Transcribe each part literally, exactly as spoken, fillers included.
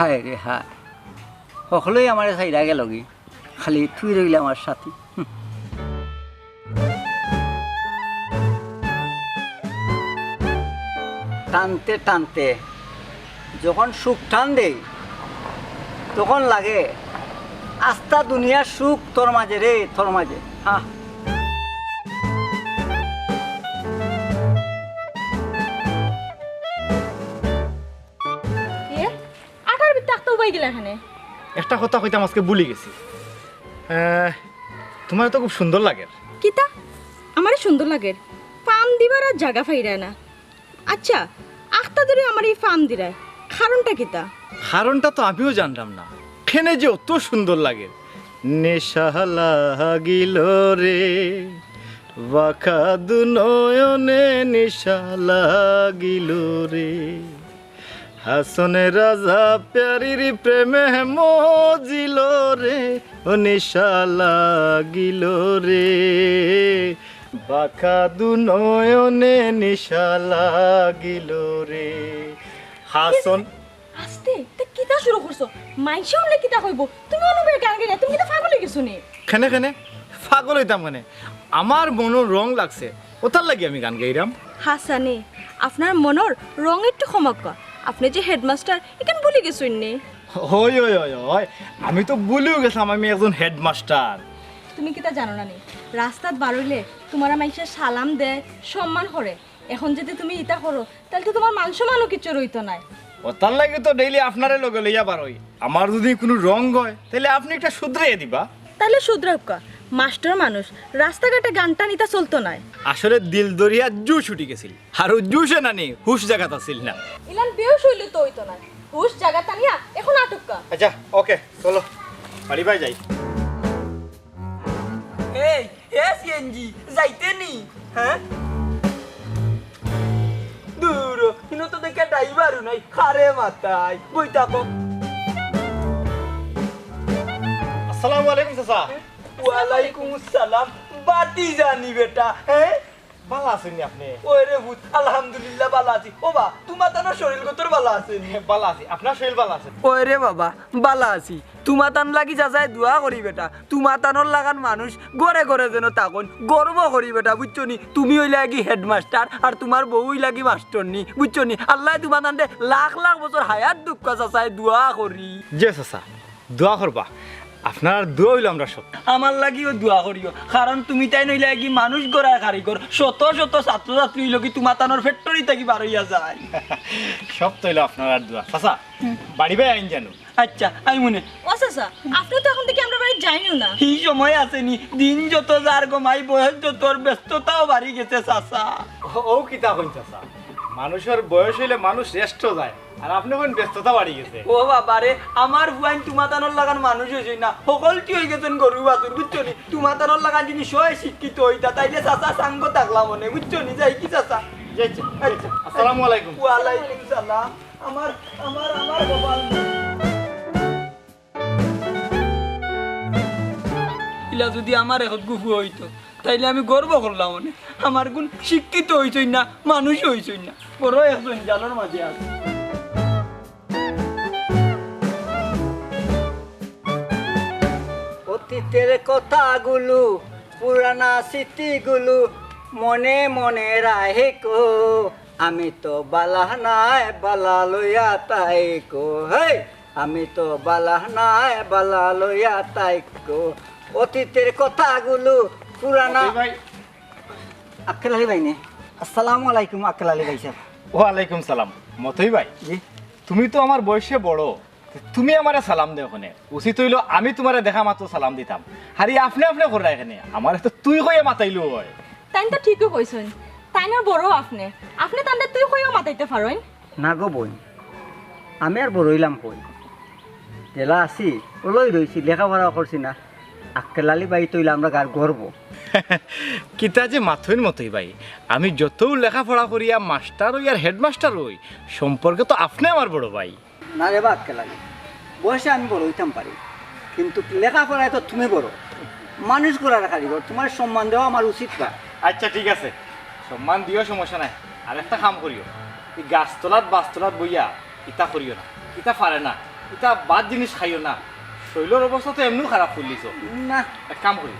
হায় রে হায়, হকলেই আমারে ছাইড়া গেলগি, খালি তুই রইলে আমার সাথী। হুম। টানতে টানতে যখন সুখ টান দেই, তখন লাগে আস্তা দুনিয়ার সুখ তোর মাঝে রে, তোর মাঝে। হ্যাঁ। এ, আটার ভিতরে আখতা উবাই গেলা কেনে? একটা কথা কইতাম, আজকে ভুলি গেছি। আহ, তুমারে তো খুব সুন্দর লাগের। কিতা? আমারে সুন্দর লাগের? ফাম দিবার আর জাগা পাইরায় না। আচ্ছা, আখতা ধরি আমারে ই ফাম দিরায়, কারণটা কিতা? কারণটা তো আমিও জানরাম না, কেনে যে অত সুন্দর লাগের। নেশা লাগিল রে, বাঁকা দু নয়নে নেশা লাগিল রে। হাসন রাজা প্যারীর প্রেমে মজিল রে, ও নেশা লাগিল রে, বাঁকা দু নয়নে নেশা লাগিল রে। হাসন। আস্তে, তে কিতা শুরু করছো? মাইনষে হুনলে কিতা কইবো? তুমি অনো বইয়া গান গাইরায়, তুমি কিতা পাগল অই গেছো নি? কেনে কেনে? পাগল অইতাম কেনে? আমার মনর রং লাগছে, অতার লাগি আমি গান গাইরাম। হাছা নি, আপনার মনর রং একটু কমাউক্কা। আপনে যে হেডমাস্টার, ইখান ভুলি গেছইন নি? অয়, অয়, অয়, অয়। আমি তো ভুলিও গেছলাম আমি একজন হেডমাস্টার। তুমি কিতা জানো না নি? রাস্তাত বার অইলে তুমারে মাইনষে সালাম দেয়, সম্মান করে। এখন যদি তুমি ইতা করো, তাইলে তো তুমার মান সম্মানও কিচ্ছু রইতো নায়। অতার লাগি তো ডেইলি আপনারে লগে লইয়া বার অই। আমার যদি কুনু রং অয়, তাইলে আপনে একটা শুধরাইয়া দিবা। তাইলে শুধরাউক্কা, মাস্টার মানুষ, রাস্তাঘাটে গান টান ইতা চলতো নায়। আসলে দিল দরিয়াত জোশ উঠি গেছিল, আর অউ জোশে নানি হুশ জাগাত আছিল না। ইলান বেহুশ অইলে তো অইতো নায়, হুশ জাগাত আনিয়া এখন আটুক্কা। আচ্ছা, ওকে, চলো, বাড়ি বায় যাই। এই, এ সিএনজি, যাইতে নি? হ্যাঁ? দূর, ইনো তো দেখি ড্রাইভারও নাই, কারে মাতাই, বই থাকো। আসসালামু আলাইকুম চাচা। ওয়ালাইকুম আসসালাম, বাতি জানি বেটা, হ্যাঁ? ভালা আছইন নি আপনে? ওই রে ভূত, আলহামদুলিল্লাহ ভালা আছি। ও বা, তুমাতানর শরীর গতর ভালা আছে নি? ভালা আছি, আপনার শরীর ভালা আছে? ওই রে বাবা, ভালা আছি। তুমাতান লাগি চাচায় দোয়া করি বেটা, তুমাতানর লাখান মানুষ ঘরে ঘরে যেন থাকইন, গর্ব করি বেটা, বুঝছো নি? তুমি অইলায়গি হেডমাস্টার আর তুমার বউ অইলাগি মাস্টরনি, বুঝছো নি? আল্লায় তুমাতানরে লাখ লাখ বছর হায়াত দেউক্কা চাচায় দোয়া করি। জি চাচা, দোয়া করবা, আপনার দোয়া অইলো আমরার শক্তি। আমার লাগিও দোয়া করিও, কারণ তুমিতাইন অইলায়গি মানুষ গড়ার কারিগর, শত শত ছাত্র ছাত্রী অইলোগি তুমাতানর factory থাকি বার অইয়া যায়। সব তো অইলো আপনার দোয়া। চাচা, বাড়ি বায় আইন জানো। আচ্ছা, আইমুনে। ও চাচা, আপনে তো এখন থাকি আমরার বাড়ি যাইনউ না। হি সময় আছে নি, দিন যত যার গো মাই, বয়স যত, আর ব্যস্ততাও বাড়ি গেছে চাচা। ও, ও কিতা কইন চাচা, মানুষর বয়স অইলে মানুষ শ্রেষ্ঠ যায়, আর আপনে কইন ব্যস্ততা বাড়ি গেছে। ও বাবা রে, আমার ফুয়াইন তুমাতানর লাখান মানুষ অইছইন না, হকলটি অইগেছইন গরু বাছুর, বুঝছো নি? তুমাতানর লাখান যদি সয় শিক্ষিত অইতা, তাইলে চাচা সাঙ্গ থাকলাম অনে, বুঝছো নি? যাই কি চাচা? জি, আচ্ছা, আচ্ছা। আসসালামু আলাইকুম। ওয়ালাইকুম সালাম। আমার, আমার, আমার কপাল। ইলা যদি আমার একটুকু ফুয়া অইতো, তাইলে আমি গর্ব করলাম অনে। আমার গুন শিক্ষিত অইছইন না, মানুষ অইছইন না, বড় একজন জালর মাঝে আছে। অতীতের কথাগুলো, পুরানা স্মৃতিগুলো মনে মনে রাখো। আমি তো বালা নাই, বালা লইয়া তাইকো। হেই, আমি তো বালা নাই, বালা লইয়া তাইকো। অতীতের কথাগুলো পুরানা। মতই ভাই। আক্কেল আলী ভাই নি? আসসালামু আলাইকুম আক্কেল আলী ভাই সাহেব। ওয়ালাইকুম সালাম। মতই ভাই, জি। তুমি তো আমার বয়সে বড়, তুমি আমারে সালাম দেও কেনে? উচিত অইলো আমি তুমারে দেখা মাত্র সালাম দিতাম। আরে আপনে আপনে কররায় কেনে? আমারে তো তুই কইয়া মাতাইলেও অয়। তাইন তো ঠিকউ কইছইন, তাইন আর বড় আপনে, আপনে তানরে তুই কইয়াও মাতাইতা পারইন। না গো বইন, আমি আর বড় অইলাম কই? যেলা আছি, অলাউ রইছি, লেখাপড়াও করছি না। আক্কেল আলী ভাই তো অইলা আমরার গাঁওর গর্ব। কিতা যে মাতইন মতই ভাই, আমি যতউ লেখাপড়া করিয়া মাস্টার অই আর হেডমাস্টার অই, সম্পর্কে তো আপনে আমার বড় ভাই। না রে বা আক্কেল আলী, বয়সে আমি বড় অইতাম পারি, কিন্তু লেখাপড়ায় তো তুমি বড়। মানুষ গড়ার কারিগর, তুমার সম্মান দেওয়া আমার উচিত বা। আচ্ছা, ঠিক আছে, সম্মান দিও, সমস্যা নাই। আর একটা কাম করিও, ই গাছতলাত বাছতলাত বইয়া ইতা করিও না, ইতা পারে না। ইতা বাদ জিনিস খাইও না, শরীলর অবস্থা তো এমনেউ খারাপ করিলিছো। না। এক কাম করি,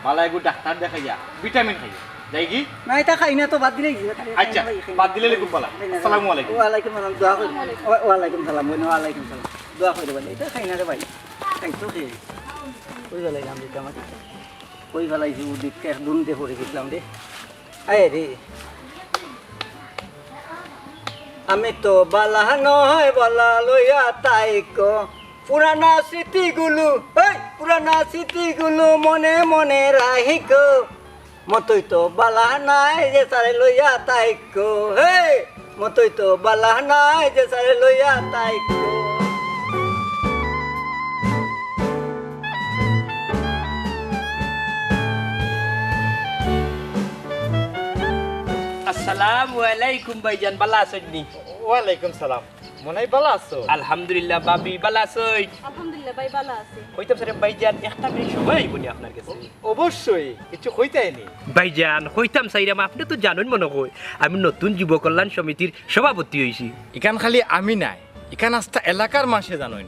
ভালা এগু ডাক্তার দেখাইয়া ভিটামিন খাইও। যাইগি? না, ইতা খাই না তো, বাদ দিলেই। আচ্ছা, বাদ দিলে খুব ভালা। আসসালামু আলাইকুম। ওয়ালাইকুম সালাম, দোয়া করি। ওয়া-, ওয়ালাইকুম সালাম, ওয়ালাইকুম সালাম। দোয়া করি ভাই, ইতা খাই না রে ভাই। খাই তো খেয়ে। ওই বেলায় নাম দিতাম আর কি। কই ফালাইছি, ওদিক এক দুম দে পড়ে গেছিলাম রে। আয় রে। আমি তো বালা নয়, বালা লইয়া তাইকো। পুরানা স্মৃতিগুলো, এই পুরানা স্মৃতিগুলো মনে মনে রাহিকো। মতই তো বালা নাই যে সারে লইয়া তাইকো। হে, মতই তো বালা নাই যে সারে লইয়া তাইকো। আসসালামু আলাইকুম ভাইজান, ভালা আছইন নি? ওয়ালাইকুম সালাম। মনাই, ভালা আছো? আলহামদুলিল্লাহ, ভাবি, ভালা আছইন? আলহামদুলিল্লাহ ভাই, ভালা আছি। কইতাম চাইরাম ভাইজান, একটা মিনিট সময় অইবো নি আপনার গেছে? অবশ্যই, কিছু কইতায় নি? ভাইজান, কইতাম চাইরাম, আপনে তো জানইন মনো কয়, আমি নতুন যুব কল্যাণ সমিতির সভাপতি অইছি। ইখান খালি আমি নায়, ইখান আস্তা এলাকার মানষে জানইন।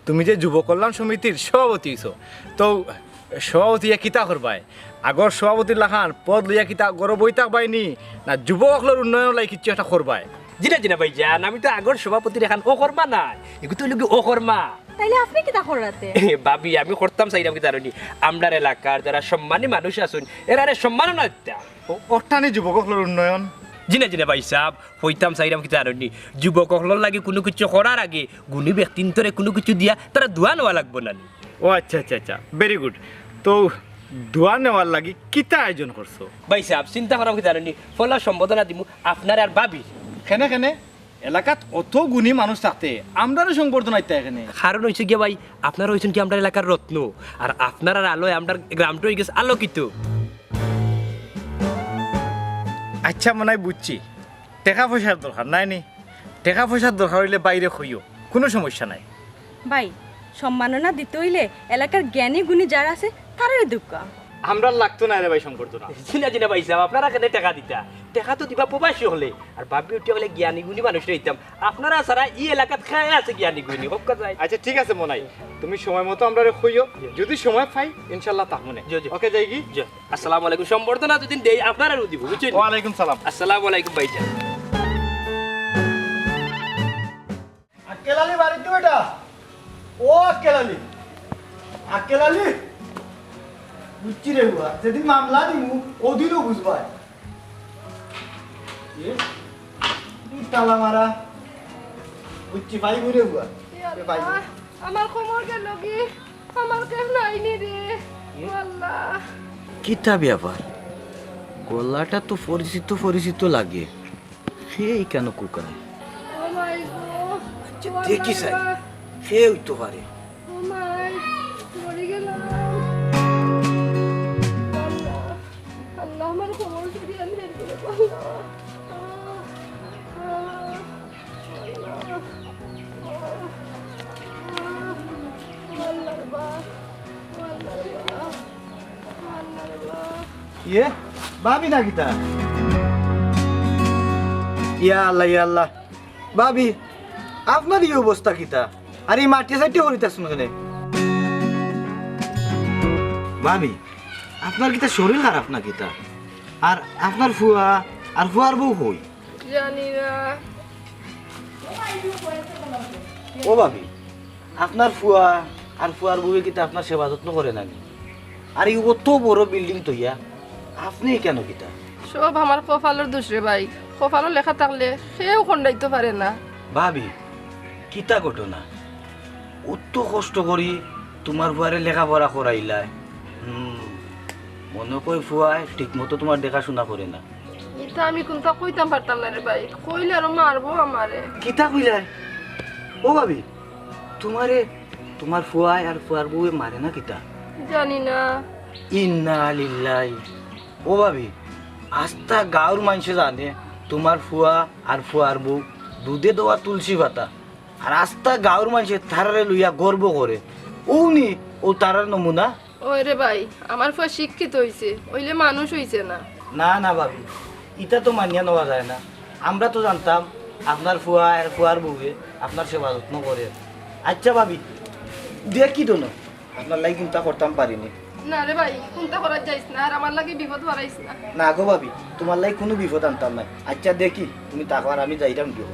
তুমি যে যুব কল্যাণ সমিতির সভাপতি অইছো, তো সভাপতি অইয়া কিতা করবায়? আগর সভাপতির লাখান পদ লইয়া কিতা ঘরো বই থাকবায় নি, না যুবক অকলর উন্নয়নর লাগি কিচ্ছু একটা করবায়? জি না, জি না ভাইজান, আমি তো আগর সভাপতির লাখান অকর্মা নায়, এগু তো অইলো গি অকর্মা। তাইলে আপনে কিতা কররা তে? ভাবি, আমি করতাম চাইরাম কিতা জানো নি, আমরার এলাকার যারা সম্মানী মানুষ আছইন, এরারে সম্মাননা দিতাম। ও, অটা নি যুবক অকলর উন্নয়ন? জি না, জি না ভাইসাব, কইতাম চাইরাম কিতা জানো নি, যুবক অকলর লাগি কুনু কিচ্ছু করার আগে গুণী ব্যক্তিন্তরে কুনু কিচ্ছু দিয়া তারার দোয়া নেওয়া লাগবো না নি? ও আচ্ছা, আচ্ছা, আচ্ছা, very good। তো দোয়া নেওয়ার লাগি কিতা আয়োজন করছো? ভাইসাব, চিন্তা করাম কিতা জানো নি, পয়লা সম্বর্ধনা দিমু আপনারে আর ভাবিরে। কেনে, কেনে? এলাকাত অত গুণী মানুষ থাকতে আমরারে সম্বর্ধনা দিতায় কেনে? কারণ অইছে গিয়া ভাই, আপনারা অইছইন গি আমরার এলাকার রত্ন, আর আপনারার আলোয় আমরার গ্রামটা অইগেছে আলোকিত। আচ্ছা, মনাই বুঝছি, টেকা পয়সার দরকার নায় নি? টেকা পয়সার দরকার অইলে ভাইরে কইও, কুনু সমস্যা নাই। ভাই, সম্মাননা দিতে অইলে এলাকার জ্ঞানী গুণী যারা আছে, তারারে দেউক্কা। আমরার লাগতো নায় রে ভাই সম্বর্ধনা। জি না, জি না ভাইসাব, আপনারা কেনে টেকা দিতা? টেকা তো দিবা প্রবাসী অকলে। আর ভাবি উঠিয়া বলে জ্ঞানী গুণী মানুষরে দিতাম। আপনারা ছাড়া ই এলাকাত কে আছে জ্ঞানী গুণী? কউক্কা চাই। আচ্ছা, ঠিক আছে মনাই, তুমি সময় মতো আমরারে কইও, জি। যদি সময় পাই ইনশাআল্লাহ তামুনে। জি, জি। ওকে, যাইগি? জি। আসসালামু আলাইকুম। সম্বর্ধনা যদি দেই, আপনারারেউ দিমু, বুঝছইন? ওয়ালাইকুম সালাম। আসসালামু আলাইকুম ভাইজান। আক্কেল আলী বাড়িত নি বেটা? ও আক্কেল আলী, আক্কেল আলী, বুঝছি রে বুয়া, যেদিন মামলা দিমু, ওদিনও বুঝবায়। এ, ই তালা মারা, বুঝছি, পাইবো রে বুয়া। এ পাইবো। আমার কোমর গেল কি? আমার কেউ নাইনি রে। এ? আল্লাহ। কিতা ব্যাপার? গলাটা তো পরিচিত পরিচিত লাগে। কে ইখানো কুকায়? ও মাই গো। আচ্ছা, দেখি চাই। কে অইতো পারে? ও মাই, মরি গেলাম। আল্লাহ, আল্লাহ, আমার কোমর ফিরিয়ে আনবেন। আল্লাহ, আল্লাহ, আল্লাহ, আল্লাহ, আল্লাহ। ইয়ে, ভাবি না কিতা? ইয়া আল্লাহ, ইয়া আল্লাহ। ভাবি, আপনার ই অবস্থা কিতা? আর ই মাটিয়া সাটিয়া করিতাছইন কেনে? ভাবি, আপনার কিতা শরীর খারাপ না কিতা? আর আপনার ফুয়া আর ফুয়ার বউ কই? জানি না। ও ভাবি, আপনার ফুয়া আর ফুয়ার বউয়ে কিতা আপনার সেবা যত্ন করে না নি? আর ই অত বড় বিল্ডিং থইয়া আপনে ইখানো কিতা? সব আমার কপালর দোষ রে ভাই, কপালো লেখা থাকলে কেউ খণ্ডাইতো পারে না। ভাবি, কিতা ঘটনা? অত কষ্ট করি তুমার ফুয়ারে লেখাপড়া করাইলায়, হুম, মনো কয় ফুয়ায় ঠিক মতো তুমার দেখাশুনা করে না। ইতা আমি কুন্তা কইতাম পারতাম না রে ভাই, কইলে আরো মারবো আমারে। কিতা কইলায়? ও ভাবি, তুমারে তুমার ফুয়ায় আর ফুয়ার বউয়ে মারে না কিতা? জানি না। ইন্না লিল্লাহি। ও ভাবি, আস্তা গাঁওর মানষে জানে তুমার ফুয়া আর ফুয়ার বউ দুধে ধোয়া তুলসী পাতা, আর আস্তা গাঁওর মানষে তারারে লইয়া গর্ব করে। অউ নি অউ তারার নমুনা? ওই রে ভাই, আমার ফুয়া শিক্ষিত অইছে, অইলে মানুষ অইছে না। না, না ভাবি, ইতা তো মানিয়া নেওয়া যায় না। আমরা তো জানতাম আপনার ফুয়া আর ফুয়ার বউয়ে আপনার সেবা যত্ন করে। আচ্ছা ভাবি, দেখি তো না, আপনার লাগি কুন্তা করতাম পারিনি। না রে ভাই, কুন্তা করার যাইস না, আর আমার লাগি বিপদ বাড়াইস না। না গো ভাবি, তুমার লাগি কুনু বিপদ আনতাম নায়। আচ্ছা দেখি, তুমি থাকো আর আমি যাইরাম গিয়া।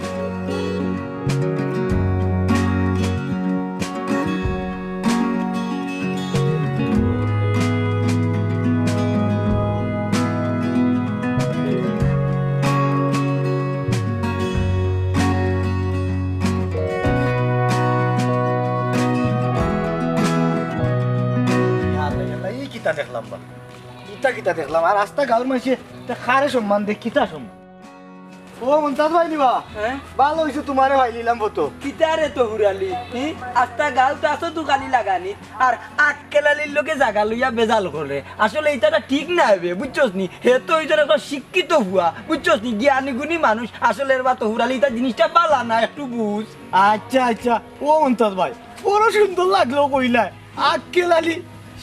ইয়াল্লা, ইয়াল্লা, ই কিতা দেখলাম বা? ইতা কিতা দেখলাম? আর আস্তা গাঁওর মানষে তে কারে সম্মান দে, কিতা সম্মান? ও মন্তাজ ভাই নিবা? হ্যাঁ? ভালা অইছে তুমারে পাইলিলাম বতো। কিতা রে তফুর আলী? হি? আস্তা গাঁও তো আছো তুকালি লাগানি। আর আক্কেল আলীর লগে জাগা লইয়া বেজাল করে। আসলে ইতা ঠিক নায় বে, বুঝছস নি? হে তো অইছে একটা শিক্ষিত ফুয়া, বুঝছস নি? জ্ঞানী গুণী মানুষ। আসলে রে বা তফুর আলী, ইতা জিনিসটা ভালা না, একটু বুঝ। আচ্ছা, আচ্ছা। ও মন্তাজ ভাই, বড় সুন্দর লাগলো কইলায়। আক্কেল আলী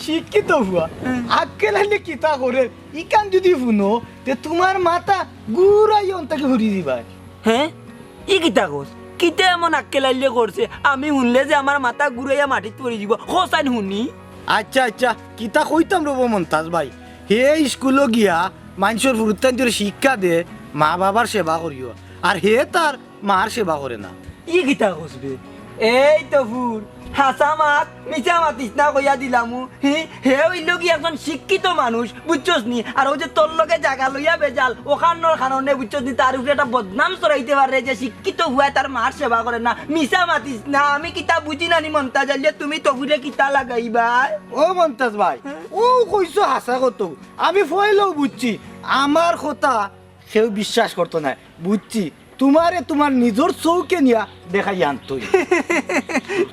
শিক্ষিত ফুয়া। হুম। আক্কেল আলী কিতা করে? ইখান যুদি হুনো, তে তুমার মাথা ঘুরাইয়া অন্তাকি ঘুরি দিবায়। হ্যাঁ? ই কিতা কস? কিতা এমন আক্কেল আলীয়ে করছে? আমি হুনলে যে আমার মাথা ঘুরাইয়া মাটিত পড়ি যিবো। কছাইন হুনি। আচ্ছা, আচ্ছা, কিতা কইতাম রে বা মন্তাজ ভাই। হে ইস্কুলো গিয়া মানষর ফুরুত্তাইন্তরে শিক্ষা দে, মা-বাবার সেবা করিও। আর হে তার মার সেবা করে না। ই কিতা কস বে? এই তফুর, হাছা মাত, মিছা মাতিস না কইয়া দিলামু। হি, হে অইলো গি একজন শিক্ষিত মানুষ, বুঝছস নি? আর অউ যে তোর লগে জাগা লইয়া বেজাল, অখানর কারণে, বুঝছস নি, তার উপরে একটা বদনাম ছড়াইতে পারে যে শিক্ষিত ফুয়ায় তার মার সেবা করে না। মিছা মাতিস না, আমি কিতা বুঝি না নি মন্তাজ আলী, তুমি তফুরে কিতা লাগাইবায়? ও মন্তাজ ভাই, হ্যাঁ? অউ কইছো হাছা কথা, আমি পয়লাউ বুঝছি, আমার কথা কেউ বিশ্বাস করতো নায়, বুঝছি। তুমারে তুমার নিজর চউখে নিয়া দেখাই আনতই।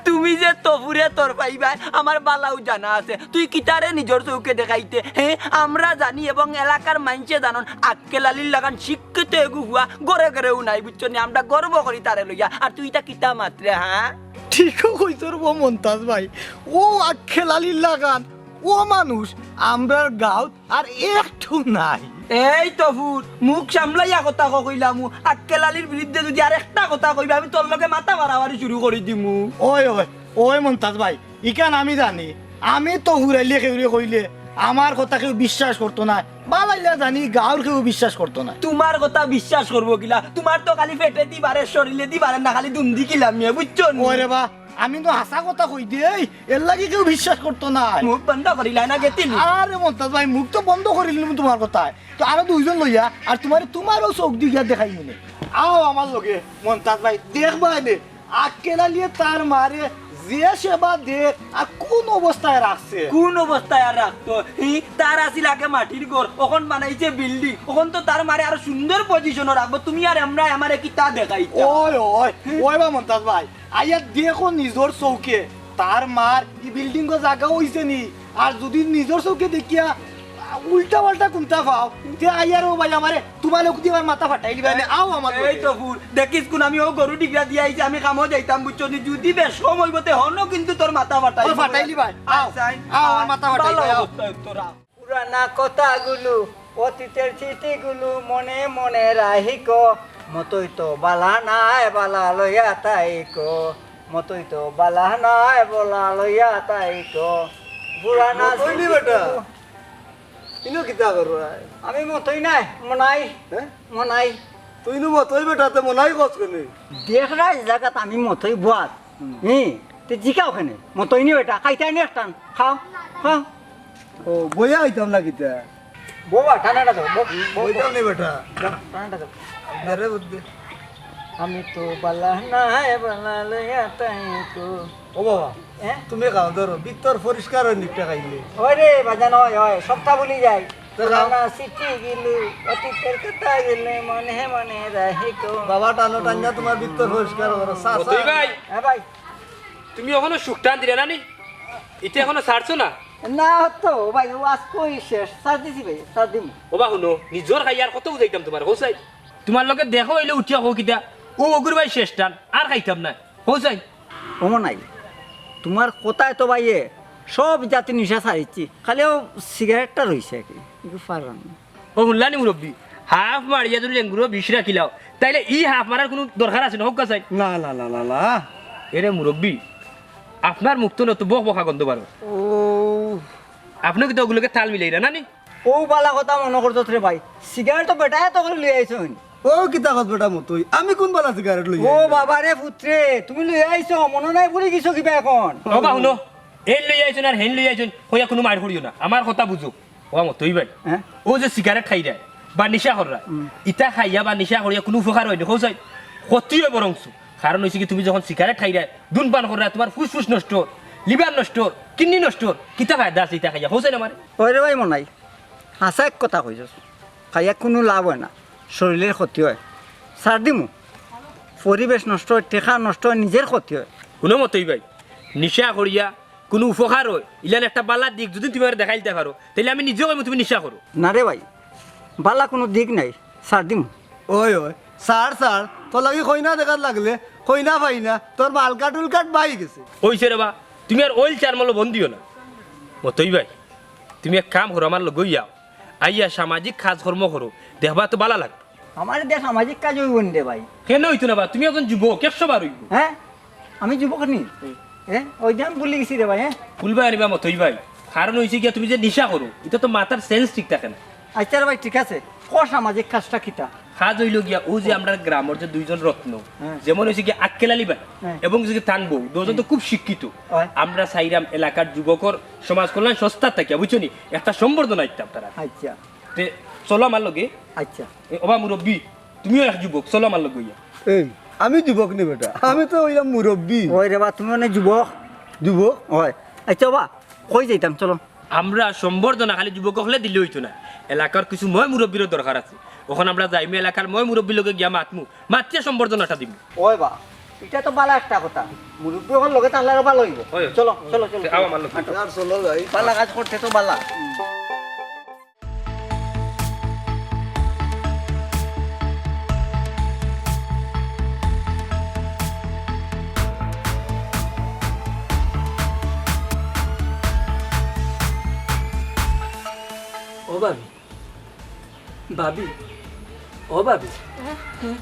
তুমি যে তফুরে তরপাইবায়, আমার ভালাউ জানা আছে। তুই কিতারে নিজর চউখে দেখাইতে? হে, আমরা জানি এবং এলাকার মানষে জানইন, আক্কেল আলীর লাখান শিক্ষিত এগু ফুয়া ঘরে ঘরেউ নাই, বুঝছস নি? আমরা গর্ব করি তারে লইয়া। আর তুই ইতা কিতা মাতরে, হ্যাঁ? ঠিকউ কইছো রে বা মন্তাজ ভাই, অউ আক্কেল আলীর লাখান অমানুষ আমরার গাঁওত আর একটু নাই। এই তফুর, মুখ সামলাইয়া কথা ক কইলামু, আক্কেল আলীর বিরুদ্ধে যুদি আর একটা কথা কইবে, আমি তোর লগে মাথা বাড়াবাড়ি শুরু করি দিমু। ওই, ওই, ওই মন্তাজ ভাই, ইখান আমি জানি, আমি তফুর আলীয়ে কেউরে কইলে আমার কথা কেউ বিশ্বাস করতো নায়, ভালাইলা জানি গাঁওর কেউ বিশ্বাস করতো নায়। তুমার কথা বিশ্বাস করবো কিলা? তুমার তো খালি পেটেদি বাড়ে, শরীলেদি বাড়ে না, খালি দুন্দি কিলামিয়ে, বুঝছো নি? ওরে বা, আমি তো হাছা কথা কই দেই, এরলাগি কেউ বিশ্বাস করতো নায়। মুখ বন্ধ করিলায় না গেতিলি। আরে মন্তাজ ভাই, মুখ তো বন্ধ করিলিমু তুমার কথায়। তো আরো দুইজন লইয়া, আর তুমারে তুমারউ চউখদি গিয়া দেখাইমুনে। আও আমার লগে, মন্তাজ ভাই, দেখবায়নে, আক্কেল আলীয়ে তার মারে যে সেবা দের আর কুন অবস্থায় রাখছে। কুন অবস্থায় আর রাখতো? হি, তার আছিল আগে মাটির ঘর, অখন বানাইছে building, অখন তো তার মারে আরো সুন্দর position-ও রাখবো। তুমি আর আমরায় আমারে কিতা দেখাইতায়? ওই, ওই, ওই বা মন্তাজ ভাই, আইয়া দেখো নিজর চউখে, তার মার ই building-ও জাগা অইছে নি? আর যুদি নিজর চউখে দেখিয়া উল্টা পাল্টা কুন্তা পাও, তে আইয়ার ও ভাই আমারে তুমার লগে দিয়া আমার মাথা ফাটাইলিবায়নে, আও আমার এই লগে। তো ফুল, দেখিস কুন আমি অউ গরু ডিগরা দিয়া আইছি, আমি কামো যাইতাম, বুঝছো নি? যুদি বেশকম অইবো তে হনো কিন্তু তোর মাথা ফাটাইলিবায়, আও। আচ্ছা, আও, আমার মাথা ফাটাইলিবায়, ভালা আও। অবস্থা তোরা। পুরানা কথাগুলো, অতীতের স্মৃতিগুলো মনে মনে রাহিকো। মতই তো বালা নাই, বালা লইয়া তাইকো। মতই তো বালা নাই, বালা লইয়া তাইকো। পুরানা মতই নি বেটা? স্মৃতিগুলো। ইনো কিতা করো আয়? আমি মতই নায়, মনাই। হ্যাঁ? মনাই। তুই নু মতই বেটা, তে মনাই কস কেনে? দেখ না, এই জাগাত আমি মতই বওয়াত। হুম। হুম, তে জিকাও কেনে? মতই নি বেটা, খাইতায় নি একটান? খাও, খাও। ও, বইয়া আইতাম না কিতা? বও, ঠান্ডাটা দাও, বও, বও, বইতাম বও। নি বেটা। দাও, ঠান্ডাটা দাও। আরে বুদ্ধি। আমি তো বালা নায়, বালা লইয়া তাইকো। ও বাবা, হ্যাঁ? তুমি খাও, ধরো, ভিতর পরিষ্কার অয় নিকটা খাইলে। ওই রে, বাজান, ওই, ওই, সবটা ভুলি যাই। তো খাও। পুরানা স্মৃতিগুলো, অতীতের কথাগুলো, মনে মনে রাহিকো। বাবা, টানো টান্না তোমার ভিতর পরিষ্কার করো। সা, সা। মতই ভাই। হ্যাঁ ভাই। তুমি অখনো সুখ টান দিলে না নি? ইতে অখনো ছাড়ছো না? না তো ভাই, ও আজকেই শেষ। ছাড় দিছি ভাই, ছাড় দিমু। ও বা হুনো, নিজর খাই আর কত বুঝাইতাম তোমার, হোসাই? তোমার লগে দেখা অইলে উঠিয়া কও কিতা, ও অগুর ভাই শেষ টান, আর খাইতাম না। হোসাই? ও নাই, তোমার কথায় তো ভাইয়ে সব জাতি নিশা ছাড়িছি, খালি ও সিগারেটটা রইছে আর কি, একটু ফারান। ও হুনলা নি মুরব্বি, হাফ মারিয়া যদি লেঙ্গুরো বিষ রাখিলাও, তাইলে ই হাফ মারার কুনু দরকার আছে না? হোক চাই। না, না, না, না, না। এরে মুরব্বি, আপনার মুখ তো নত বক বকা গন্ধ বারো। ও। আপনে কিতা অগুর লগে তাল মিলাইরা না নি? ও বালা কথা মনো করছস রে ভাই, সিগারেট তো বেটায় তো করি লই আইছইন। ও কিতা কস বেটা মতই, আমি কুন বালা সিগারেট লই ও আইছি? বাবা রে পুত্রে, তুমি লই আইছো, মনো নাই পড়ি গেছো কিবা এখন? ও বা হুনো, এইন লই আইছইন আর হেইন লই আইছইন, কইয়া কুনু মাইর করিও না, আমার কথা বুঝো। ও মতই ভাই, হ্যাঁ? ও যে সিগারেট খাইরায় বা নিশা কররায়, হুম। ইতা খাইয়া বা নিশা করিয়া কুনু উপকার অয়নি, কও চাই, ক্ষতি অয় বরঞ্চ। কারণ অইছে কি, তুমি যখন সিগারেট খাইরায়, ধূমপান কররায়, তুমার ফুসফুস নষ্ট, লিভার নষ্ট, কিডনি নষ্ট, কিতা ফায়দা আছে ইতা খাইয়া, কও চাই না আমারে? ওই রে ভাই মনাই, হাছা এক কথা কইছস, খাইয়া কুনু লাভ অয় না, শরীলর ক্ষতি অয়। ছাড় দিমু, পরিবেশ নষ্ট অয়, টেকা নষ্ট অয়, নিজর ক্ষতি অয়। হুনো মতই ভাই, নিশা করিয়া কুনু উপকার অয়, ইলান একটা বালা দিক যুদি তুমি আমারে দেখাইলতা পারো, তাইলে আমি নিজেও কইমু তুমি নিশা করো। না রে ভাই, বালা কুনু দিক নাই, ছাড় দিমু। ওই, ওই, ছাড়, ছাড়, তোর লাগি কইনা দেখাত লাগলে, কইনা পাই না, তোর মালকাট উলকাট বাই গেছে। অইছে রে বা, তুমি আর অইল চার মালো বন্দিও না। মতই ভাই, তুমি এক কাম করো, আমার লগে আও, আইয়া সামাজিক কাজকর্ম করো, দেখবা তো বালা লাগবো। আমারে দিয়া সামাজিক কাজ অইবো নি রে ভাই? কেনে অইতো না বা? তুমি একজন যুবক, একশো বার অইবো। হ্যাঁ? আমি যুবক নি? হুম। হ্যাঁ? ওই যে আমি ভুলি গেছি রে ভাই, হ্যাঁ? ভুলবায় নি বা মতই ভাই। কারণ অইছে গিয়া তুমি যে নিশা করো, ইটা তো মাথার সেন্স ঠিক থাকে না। আচ্ছা রে ভাই, ঠিক আছে। ক সামাজিক কাজটা কিতা? কাজ অইলো গিয়া, অউ যে আমরার গ্রামর যে দুইজন রত্ন, হ্যাঁ। যেমন অইছে গিয়া আক্কেল আলী ভাই হ্যাঁ। এবং অইছে গিয়া তান বউ, দুইজন তো হুম। খুব শিক্ষিত। হয়। আমরা চাইরাম এলাকার যুবকর সমাজ কল্যাণ সংস্থার থাকিয়া, বুঝছো নি? একটা সম্বর্ধনা দিতাম তারারে। আচ্ছা। তে চলো আমার লগে। আচ্ছা। এ, ওবা মুরব্বি, তুমিও এক যুবক, চলো আমার লগে অইয়া। এই, আমি যুবক নি বেটা, আমি তো অইলাম মুরব্বি। ওই রে বা, তুমি মানে যুবক? যুবক? ওই, আচ্ছা বা, কই যাইতাম, চলো। আমরা সম্বর্ধনা খালি যুবক অকলে দিলে অইতো না, এলাকার কিছু ময় মুরব্বিরও দরকার আছে। অখন আমরা যাইমু এলাকার ময় মুরব্বির লগে গিয়া মাতমু, মাতিয়া সম্বর্ধনাটা দিমু। ওই বা, ইটা তো বালা একটা কথা, মুরব্বি অকল লগে থাকলে আরো বালা অইবো। ওই, চলো, চলো, চলো, আও চলো। আমার লগে। আর চলো যাই। বালা কাজ করতে তো বালা। ও ভাবি, ভাবি, ও ভাবি,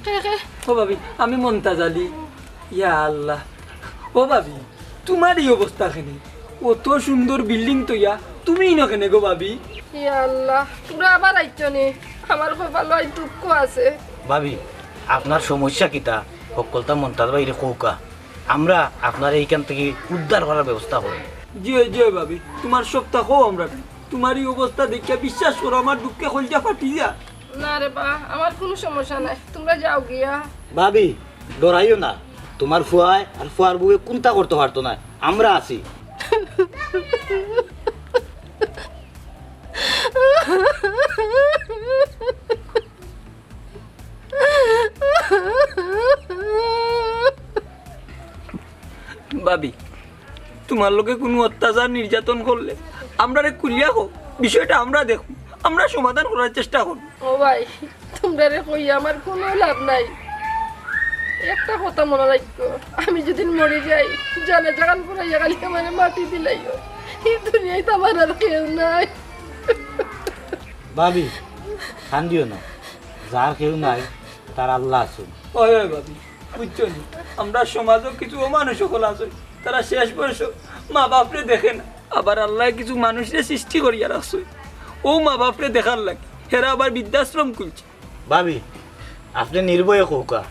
কে, কে? ও ভাবি, আমি মন্তাজ আলী। ইয়া আল্লাহ, ও ভাবি, তুমার ই অবস্থা কেনে? অত সুন্দর বিল্ডিং থইয়া তুমি ইনো কেনে গো ভাবি? ইয়া আল্লাহ, তুমরা আবার আইছো নি? আমার কপালো আইজ দুঃখ আছে। ভাবি, আপনার সমস্যা কিতা? হক্কলতা মন্তাজ ভাইরে কউক্কা, আমরা আপনারে ইখান থাকি উদ্ধার করার ব্যবস্থা করমু। জি অয়, জি অয় ভাবি, তুমার সবতা কও আমরারে। তুমার ই অবস্থা দেখিয়া বিশ্বাস করো, আমার দুঃখে কইলজা ফাটি যায়। না রে বা, আমার কুনু সমস্যা নাই, তুমরা যাও গিয়া। ভাবি, ডরাইও না, তুমার ফুয়ায় আর ফুয়ার বউয়ে কুন্তা করতো পারতো নায়, আমরা আছি। ভাবি, তুমার লগে কুনু অত্যাচার নির্যাতন করলে আমরারে খুলিয়া কও, বিষয়টা আমরা দেখমু, আমরা সমাধান করার চেষ্টা করমু। ও ভাই, তুমরারে কইয়া আমার কুনু লাভ নাই। একটা কথা মনো রাখিও, আমি যুদি মরি যাই, জানাজা খান পড়াইয়া খালি আমারে মাটি দিলাইও। ই দুনিয়াত আমার আর কেউ নাই। ভাবি, কান্দিও না, যার কেউ নাই, তার আল্লাহ আছইন। ওই, ওই ভাবি, বুঝছো নি? আমরার সমাজো কিছু অমানুষ অকল আছইন, তারা শেষ বয়সো মা বাপরে দেখে না। আবার আল্লায় কিছু মানুষরে সৃষ্টি করিয়া রাখছইন, অউ মা বাপরে দেখার লাগি হেরা আবার বৃদ্ধাশ্রম খুলছে। ভাবি, আপনে নির্ভয়ে কউক্কা,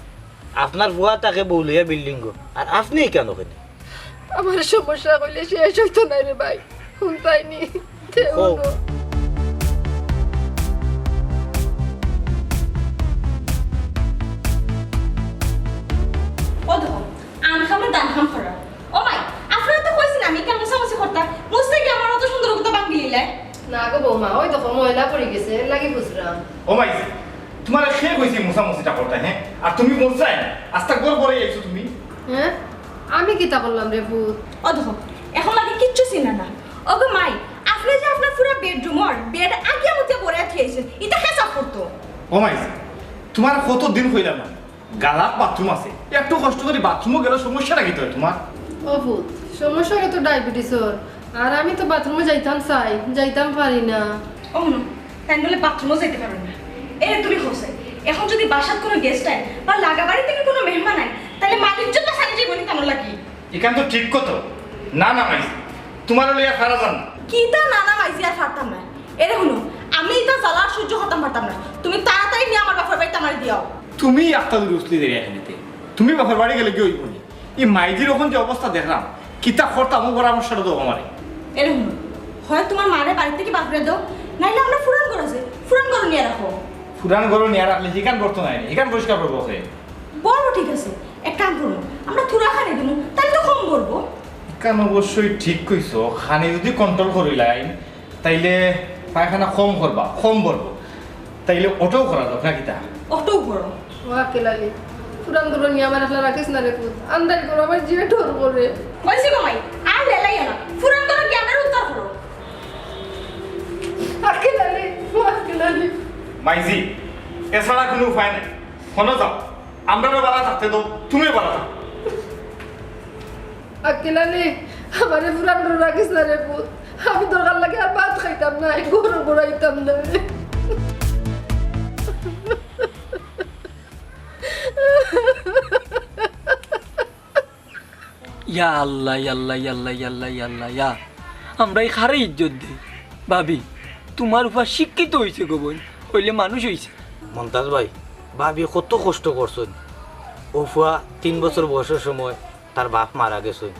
আপনার ফুয়া থাকে বউ লইয়া বিল্ডিংও, আর আপনে ইখানো কেনে? আমার সমস্যা কইলে শেষ অইতো নায় রে ভাই, হুনতায় নি? তে কও। হুনো। ও দেখো, আন খামো দান খাম করা। ও মাই, আপনারে তো কইছি না আমি ইখান মুছামুছি করতাম। মুছতে গিয়া আমার অত সুন্দর কথা ভাঙ্গিলিলায়। না গো বৌমা, ওই দেখো ময়লা পড়ি গেছে, এর লাগি বুঝলাম। ও মাই, তুমারে কে কইছে মুছামুছিটা করতায়, হ্যাঁ? আর তুমি মুছরায় না, আস্তা ঘর ভরাই আইছো তুমি। হ্যাঁ? আমি কিতা করলাম রে পুত? ও দেখো, এখন লাগে কিচ্ছু চিনে না। ওগো মাই, আপনে যে আপনার পুরা বেডরুমর বেড আগিয়া মুতিয়া ভরাই থুইয়া আইছইন, ইটা কে সাফ করতো? ও মাই, তুমারে কতদিন কইলাম না, গালাত বাথরুম আছে, একটু কষ্ট করি বাথরুমো গেলে সমস্যাটা কিতা অয় তুমার? ও পুত, সমস্যা অইলো তো ডায়াবেটিসর, আর আমি তো বাথরুমো যাইতাম চাই, যাইতাম পারি না। ও হুনো, তাইন বুলে বাথরুমো যাইতা পারইন না। এরে তুমি কও চাই, এখন যুদি বাসাত কুনু গেস্ট আইন বা লাগা বাড়ি থাকি কুনু মেহমান আইন, তাইলে মান-ইজ্জতটা ছাড়ি যাইবো নি তান লাগি? ইখান তো ঠিক কথা। না, না, মাইজি, তুমারে লইয়া পারা যার না। কিতা না, না, মাইজি, আর পারতাম না। এরে হুনো, আমি ইতা জ্বালা আর সহ্য করতাম পারতাম না। তুমি তাড়াতাড়ি নিয়া আমার বাপর বাড়িত আমারে দিয়াও। তুমি একটা দূর উসলি দেরি এখানেতে। তুমি বাপর বাড়ি গেলে কি অইবো নি? ই মাইজির অখন যে অবস্থা দেখরাম, কিতা করতাম, ও পরামর্শটা দেও আমারে। এরে হুনো, হয় তুমার মারে বাড়ি থাকি বার করি দেও, নাইলে আমরা পুরান ঘর আছে, পুরান ঘরো নিয়া রাখো। পুরান ঘরো নিয়া রাখলে হিখান গর্ত নাই নি, হিখান পরিষ্কার করবো কে? বড় ঠিক আছে, এক কাম করো, আমরা থুড়া খানি দিমু, তাইলে তো কম পড়বো। ইখান অবশ্যই ঠিক কইছো, খানি যদি control করিলাই, তাইলে পায়খানা কম করবা, কম পড়বো। তাইলে অটাও করা যাউক, না কিতা? অটাও করো। ও আক্কেল আলী, পুরান ঘরো নিয়া আমার একলা রাখিস না রে পুত। আন্দাইর ঘরো আমার জিয়ে ডর করে। অইছে গো মাই, আর লেলাইও না। পুরান ঘরো গিয়া আমরারে উদ্ধার করো। আক্কেল আলী, ও আক্কেল আলী। মাইজি, এছাড়া কুনু উপায় নাই। হুনো যাও, আমরারে বালা থাকতে দেও, তুমিও বালা থাকো। আক্কেল আলী, আমারে পুরান ঘরো রাখিস না রে পুত। আমি দরকার লাগে আর ভাত খাইতাম না, ঘরো ঘুরাইতাম না রে। ইয়া আল্লাহ, ইয়া আল্লাহ, ইয়া আল্লাহ, ইয়া আল্লাহ, ইয়া আল্লাহ, ইয়া। আমরা ই কারে ইজ্জত দেই? ভাবি, তুমার ফুয়া শিক্ষিত অইছে গো বইন, অইলে মানুষ অইছে। মন্তাজ ভাই, ভাবি কত কষ্ট করছইন। অউ ফুয়া তিন বছর বয়সর সময় তার বাপ মারা গেছইন।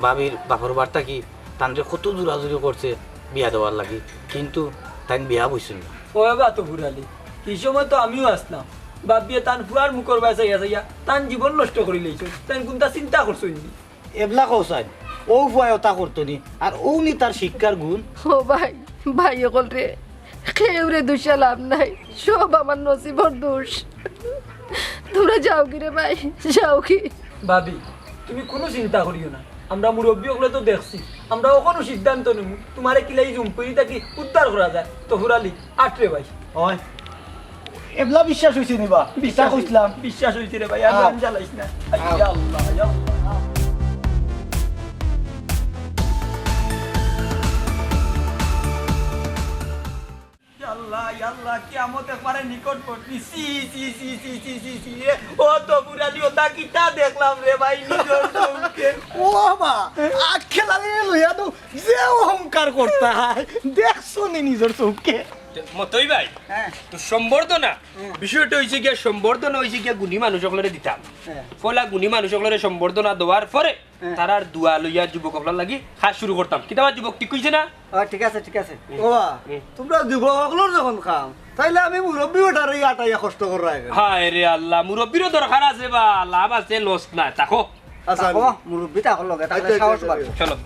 ভাবির বাপর বাড়ি থাকি তানরে কত জুরাজুরি করছে বিয়া দেওয়ার লাগি, কিন্তু তাইন বিয়া বইছইন না। ও বাবা তো ফুরালি, ই সময় তো আমিও আছলাম। ভাবিয়ে তান ফুয়ার মুখর বায় চাইয়া চাইয়া তান জীবন নষ্ট করিলাইছইন। তাইন কুনতা চিন্তা করছইন নি? এবলা কও চাইন, অউ ফুয়ায় অতা করতো নি, আর অউ নি তার শিক্ষার গুণ। ও ভাই, ভাই অকল রে, কেউরে দুষিয়া লাভ নাই, সব আমার নসিবর দোষ। তুমরা যাওগি রে ভাই, যাওগি। ভাবি, তুমি কুনু চিন্তা করিও না, আমরা মুরব্বি অকলে তো দেখছি, আমরা অখনউ সিদ্ধান্ত নিমু, তুমারে কিলা ই জুমপুরি থাকি উদ্ধার করা যায়। তো ফুরালি, আট রে ভাই। অয়, এবলা বিশ্বাস অইছে নি বা? বিশ্বাস অইছে। বিশ্বাস অইছে রে ভাই, আর আও। জ্বালাইস না। আও। ইয়া আল্লাহ, ইয়া আল্লাহ। ইয়া আল্লাহ, ইয়া আল্লাহ, কিয়ামত একবারে নিকটবর্তী। ছি, ছি, ছি। এ, ও তো ফুরালি, অতা কিতা দেখলাম রে ভাই, নিজর চউখে। ও বাবা, আক্কেল আলীরে লইয়া তো যে অহংকার করতা হয়, দেখছো নি নিজর চউখে? মতই ভাই, হ্যাঁ। তো সম্বর্ধনা, হুম। বিষয়টা অইছে গিয়া, সম্বর্ধনা অইছে গিয়া গুণী মানুষ অকলরে দিতাম। হ্যাঁ। পয়লা গুণী মানুষ অকলরে সম্বর্ধনা দেওয়ার পরে হ্যাঁ। তারার দোয়া লইয়া যুবক অকলর লাগি কাজ শুরু করতাম। কিতা বা যুবক, ঠিক অইছে না? ও, ঠিক আছে, ঠিক আছে। হুম। ও বা, হুম। তুমরা যুবক অকলর যখন কাম, তাইলে আমি মুরব্বি অটারে আটাইয়া কষ্ট কররায়। হায় রে আল্লাহ, মুরব্বিরও দরকার আছে বা, লাভ আছে, loss নাই। থাকো। আচ্ছা, থাকো, মুরব্বি থাকো লগে, তাইলে আচ্ছা, আচ্ছা, সাহস আচ্ছা, বাড়বো। আচ্ছা। চলো।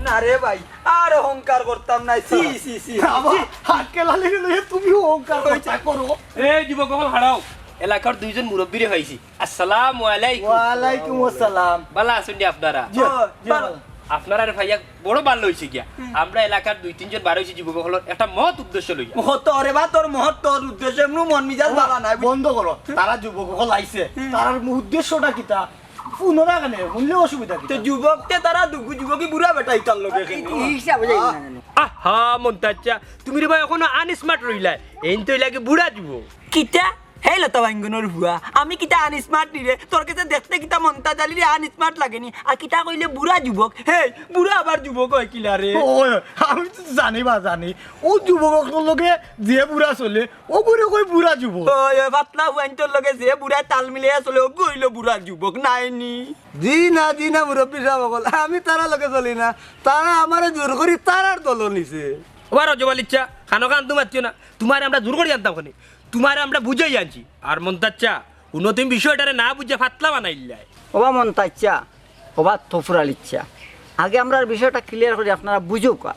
না রে ভাই, আর অহংকার করতাম না। ছি, ছি, ছি, ছি। বাবা, আক্কেল আলীরে লইয়া তুমিও অহংকার করতা করো। এই যুবক অকল, হারাও। এলাকার দুইজন মুরব্বিরে পাইছি। আসসালামু আলাইকুম। ওয়ালাইকুম আসসালাম। বালা আছইন নি আপনারা? জি, জি, বালা। বালা। আপনারারে পাইয়া বড় বালা অইছে গিয়া। হুম। আমরা এলাকার দুই তিনজন বার অইছি যুবক অকলর একটা মহৎ উদ্দেশ্য লইয়া। মহৎ রে বা, তোর মহৎ তোর উদ্দেশ্য, এমনু মন মিজাজ ও, বালা নাই। বন্ধ করো। হুম। তারা যুবক অকল আইছে, হুম। তারার উদ্দেশ্যটা কিতা? হুনো না কেনে? হুনলে অসুবিধা কিতা? তো যুবক তে তারা দুগু যুবকই বুড়া বেটা ইতার লগে এই কেনে? হিসাবে যাই না কেনে? আহা, মন্তাজ চাচা, তুমি রে ভাই অখনো unsmart রইলায়। এইন তো অইলাগি বুড়া যুবক। কিতা? হেই লতা বাইঙ্গনর ফুয়া, আমি কিতা unsmart নি রে? তোর গেছে দেখতে কিতা মন্তাজ আলীরে unsmart লাগে নি? আর কিতা কইলে বুড়া যুবক? হেই, বুড়া আবার যুবক অয় কিলা রে? ও, আমি তো জানি বা জানি। অউ যুবক অকলর লগে যে বুড়া চলে, অগুরে কয় বুড়া যুবক। ওই, ওই পাতলা ফুয়াইন্তর লগে যে বুড়ায় তাল মিলাইয়া চলে, অগু অইলো বুড়া যুবক, নায় নি? জি না, জি না, মুরব্বি সাব অকল, আমি তারার লগে চলি না। তারা আমারে জোর করি তারার দলো নিছে। ও বা রজব আলীর চাচা, কানো কান তো মাতিও না। তুমারে আমরা জোর করি আনতাম কেনে? তুমারে আমরা বুঝাইয়া আনছি। আর মন্তাজ চাচা, হুনো তুমি বিষয়টারে না বুঝিয়া পাতলা বানাইলায়। ও বা মন্তাজ চাচা, ও বা তফুর আলীর চাচা, আগে আমরার বিষয়টা clear করি, আপনারা বুঝউক্কা।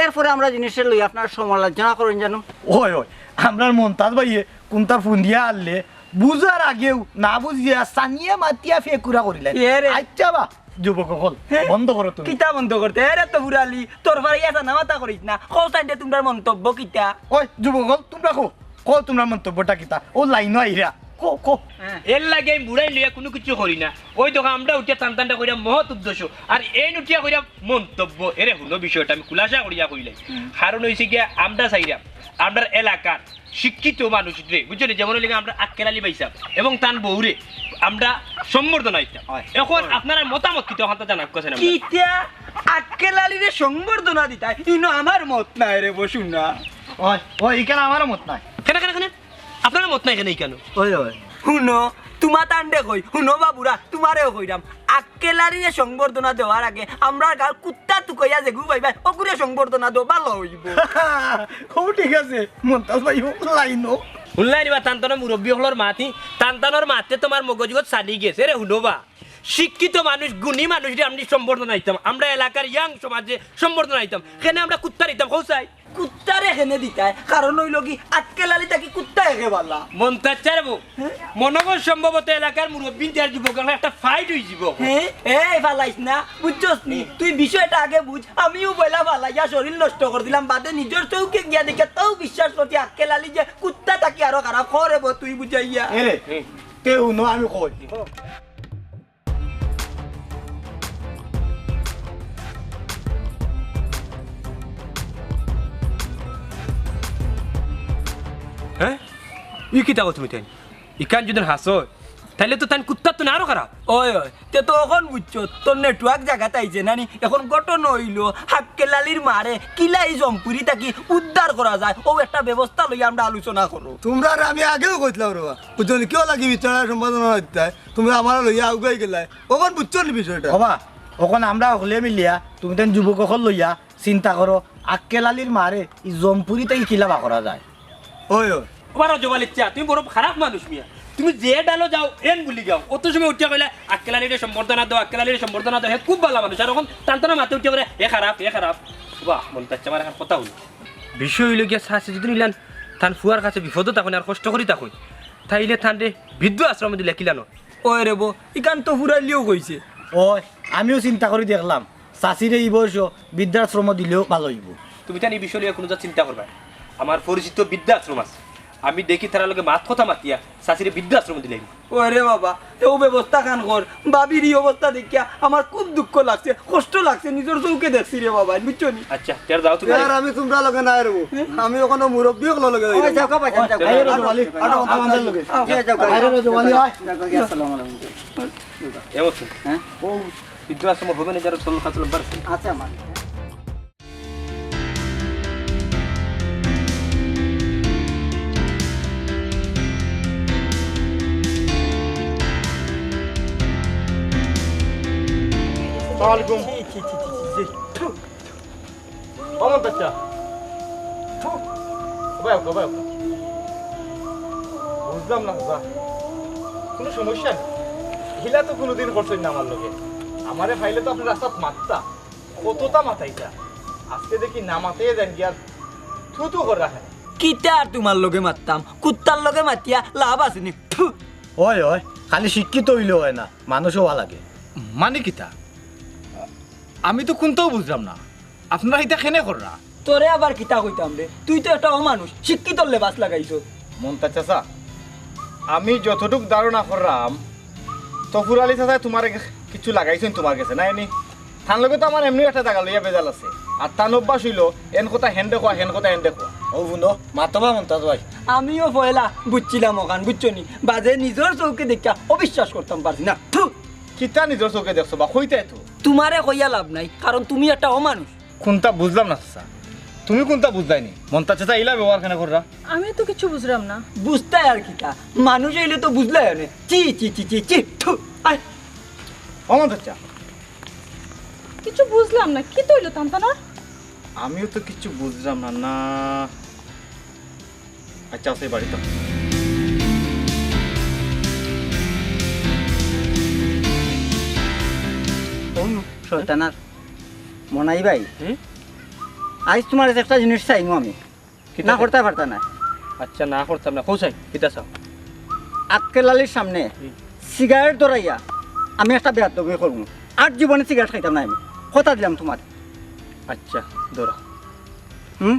এরপরে আমরা জিনিসটা লইয়া আপনারা সমালোচনা করইন জানো। ওই, ওই, আমরার মন্তাজ ভাইয়ে কুনতা ফন্দিয়া আনলে বুঝার আগেউ না বুঝিয়া সানিয়া মাতিয়া ফেকুরা করিলাইন। এ রে। আচ্ছা বা, যুবক অকল, হে? বন্ধ করো তুমি। কিতা বন্ধ করতে? এ রে তফুর আলী, তোর ফারে ইয়া সানা মাতা করিস না। কও চাইন দে তুমরার মন্তব্য কিতা? ওই, যুবক অকল, তুমরা কও। কও তুমরার মন্তব্যটা কিতা? অউ লাইনো আইরা। কও, কও। হ্যাঁ। এর লাগি আমি বুড়াইন লইয়া কুনু কিছু করি না। অউ দেখো, আমরা উঠিয়া তান তানটা কইরা মহৎ উদ্দেশ্য, আর এইন উঠিয়া কইরা মন্তব্য। এরে হুনো, বিষয়টা আমি খুলাসা করিয়া কইলাই। হুম। কারণ অইছে গিয়া, আমরা চাইরাম আমরার এলাকার শিক্ষিত মানুষরে, বুঝছো নি, যেমন অইলে গিয়া আমরার আক্কেল আলী ভাইসাব এবং তান বউরে আমরা সম্বর্ধনা দিতাম। হয়। এখন হয়। আপনারার মতামত কিতা, অখানতা জানাউক্কা চাইন আমরা। কিতা? আক্কেল আলীরে সম্বর্ধনা দিতায়? ইনো আমার মত নাই রে বসু না। ওই, ওই, ইখান আমারও মত নাই। কেনে, কেনে, কেনে? আপনারার মত নাই কেনে ইখানো? ওই, ওই। হুনো, তুমা তানরে কই, হুনো বাবুরা, তুমারেও কইরাম। আক্কেল আলীরে সম্বর্ধনা দেওয়ার আগে আমরার গাঁওর কুত্তা তুকাইয়া যেগু পাইবায়, অগুরে সম্বর্ধনা দেও, ভালা অইবো। হউ, ঠিক আছে, মন্তাজ ভাই, হউ, লাইনো। হুনলায় নি বা, তান তানর মুরব্বি অকলর মাত, তান তানর মাতে তুমার মগজগত চালি গেছে রে, হুনো বা। শিক্ষিত মানুষ, গুণী মানুষরে আমি সম্বর্ধনা দিতাম, আমরা এলাকার young সমাজে সম্বর্ধনা দিতাম, কেনে আমরা কুত্তারে দিতাম, কও চাই? কুত্তারে কেনে দিতায়? কারণ অইলো কি, আক্কেল আলী থাকি কুত্তা একে ভালা। মন্তাজ চাচা রে বউ, হ্যাঁ? মনো কর সম্ভবত এলাকার মুরব্বিন আর যুবক অকলর একটা fight অইযিবো। হ্যাঁ? এই ফালাইস না, বুঝছস নি? হুম। তুই বিষয়টা আগে বুঝ, আমিও পয়লা ফালাইয়া শরীর নষ্ট করি দিলাম, বাদে নিজর চউখে গিয়া দেখিয়া তাও বিশ্বাস করছি আক্কেল আলী যে কুত্তা থাকি আরো খারাপ। হ রে বউ, তুই বুঝাইয়া। এ রে, হুম। তে হুনো আমি কই। হ্যাঁ? ই কিতা কও তুমি তাইন? ইখান যুদি হাছা অয়, তাইলে তো তাইন কুত্তার তো না আরো খারাপ। ওই, ওই, তে তো অখন বুঝছো, তোর network জাগাত আইছে না নি? এখন ঘটনা অইলো, আক্কেল আলীর মারে কিলা ই জমপুরি থাকি উদ্ধার করা যায়, অউ একটা ব্যবস্থা লইয়া আমরা আলোচনা করো। তুমরারে আমি আগেও কইছিলাম রে বা, বুঝছো নি? কিওর লাগি বিচার সম্পাদনা অইতায়? তুমি আমারে লইয়া আগুয়াই গেলায়। অখন বুঝছো নি বিষয়টা? ওবা, অখন আমরা অকলে মিলিয়া, তুমি তাইন যুবক অকল লইয়া চিন্তা করো, আক্কেল আলীর মারে ই জমপুরি থাকি কিলা বার করা যায়। ওই, ওই। ওবা রজব আলী চাচা, তুমি বড় খারাপ মানুষ মিয়া। তুমি যে ডালো যাও, এন বুলি যাও। অত সময় উঠিয়া কইলা, "আক্কেল আলীরে সম্বর্ধনা দেও, আক্কেল আলীরে সম্বর্ধনা দেও।" হে খুব ভালা মানুষ। আর অখন তান তানর মাতে উঠিয়া কইরা, "হে খারাপ, হে খারাপ।" ওবা, মন্তাজ চাচা, আমার একটা কথা হুনো। বিষয় অইলো গিয়া, চাচি যুদি ইলান তান ফুয়ার কাছে বিপদো থাকইন আর কষ্ট করি থাকইন, তাইলে তানরে বৃদ্ধ আশ্রমো দিলে কিলা নয়? ওই রে বউ, ইখান তো ফুরাইলেও কইছে। ওই, আমিও চিন্তা করি দেখলাম, চাচিরে ই বয়সো বৃদ্ধাশ্রমো দিলেও ভালা অইবো। তুমি তাইন ই বিষয় লইয়া কুনু জাত চিন্তা করবায় না। আমার পরিচিত বৃদ্ধাশ্রম আছে, আমি দেখি তারার লগে মাত কথা মাতিয়া চাচিরে বৃদ্ধাশ্রমো দিলাইমু। ওরে বাবা, তে অউ ব্যবস্থা খান কর। ভাবির ই অবস্থা দেখিয়া আমার খুব দুঃখ লাগছে, কষ্ট লাগছে, নিজর চউখে দেখছি রে বাবা, বুঝছো নি? আচ্ছা, তে যাও তুমি। আর আমি তুমরার লগে নাই রে বউ। আমি অখনো মুরব্বি অকলর লগে যাইরাম। ওই, যাও, বাবা, যাও, যাও। আয় রে রজব আলী, আয়, আয়, আয়, আয়, আয়। আয় রে রজব আলী, আয়। যাও, যাও, আয় রে রজব আলী, আয়। যাও, যাও, আসসালামু আলাইকুম। এ বসো। হ্যাঁ? ও বৃদ্ধাশ্রমর হবে না, যারা চলন খাচলন বাড়ছে। আচ্ছা, মা। আসসালামু আলাইকুম। ছি, ছি, ছি, ছি, ছি। ও মন্তাজ চাচা। থু। ওবা, ওবা, ওবা। বুঝলাম না, চাচা। কুনু সমস্যা নাই। হিলা তো কুনুদিন করছইন না আমার লগে। আমারে পাইলে তো আপনে রাস্তাত মাততা। কততা মাতাইতা। আজকে দেখি না মাতাইয়া যাইন গিয়া থু থু করি রাখেন। কিতা আর তুমার লগে মাততাম? কুত্তার লগে মাতিয়া লাভ আছে নি? থু। অয়, অয়। খালি শিক্ষিত অইলে অয় না, মানুষ অওয়া লাগে। মানে কিতা? আমি তো কুন্তাউ বুঝলাম না। আপনারা ইতা কেনে কররা? তোরে আবার কিতা কইতাম রে? তুই তো একটা অমানুষ, শিক্ষিতর লেবাস লাগাইছস। মন্তাজ চাচা, আমি যতটুক ধারণা কররাম, তফুর আলী চাচায় তুমারে কিছু লাগাইছইন তুমার গেছে, নায় নি? তান লগে তো আমার এমনেউ একটা জাগা লইয়া বেজাল আছে। আর তান অভ্যাস অইলো, এন কথা হেন দেখো, হেন কথা এন দেখো। ও হুনো, মাতবা মন্তাজ ভাই। আমিও পয়লা বুঝছিলাম অখান, বুঝছো নি? বাদে নিজর চউখে দেখিয়া অবিশ্বাস করতাম পারছি না। থু! কিতা নিজর চউখে দেখছো বা? কইতায় তো। তুমারে কইয়া লাভ নাই, কারণ তুমি একটা অমানুষ। কুন্তা বুঝলাম না চাচা, তুমি কুন্তা বুঝলায় নি? মন্তাজ চাচা ইলা ব্যবহার কেনে কররা? আমিও তো কিচ্ছু বুঝলাম না। বুঝতায় আর কিতা, মানুষ অইলে তো বুঝলায় অনে। ছি, ছি, ছি, ছি, ছি, থু, আয়। ও মন্তাজ চাচা। কিচ্ছু বুঝলাম না, কিতা অইলো তান তানর? আমিও তো কিচ্ছু বুঝলাম না, না। আচ্ছা, আছে বাড়িত। হুম, শয়তানার মনাই ভাই। হুম? আইজ তুমার একটা জিনিস চাইমু আমি। কিতা না চাই? করতায় পারতায় না। আচ্ছা, না করতাম না। কও চাই, কিতা চাও? আক্কেল আলীর সামনে হুম। সিগারেট ধরাইয়া আমি একটা বেয়াদবি করমু। আর জীবনে সিগারেট খাইতাম না আমি। কথা দিলাম তুমার। আচ্ছা, ধরো। হুম?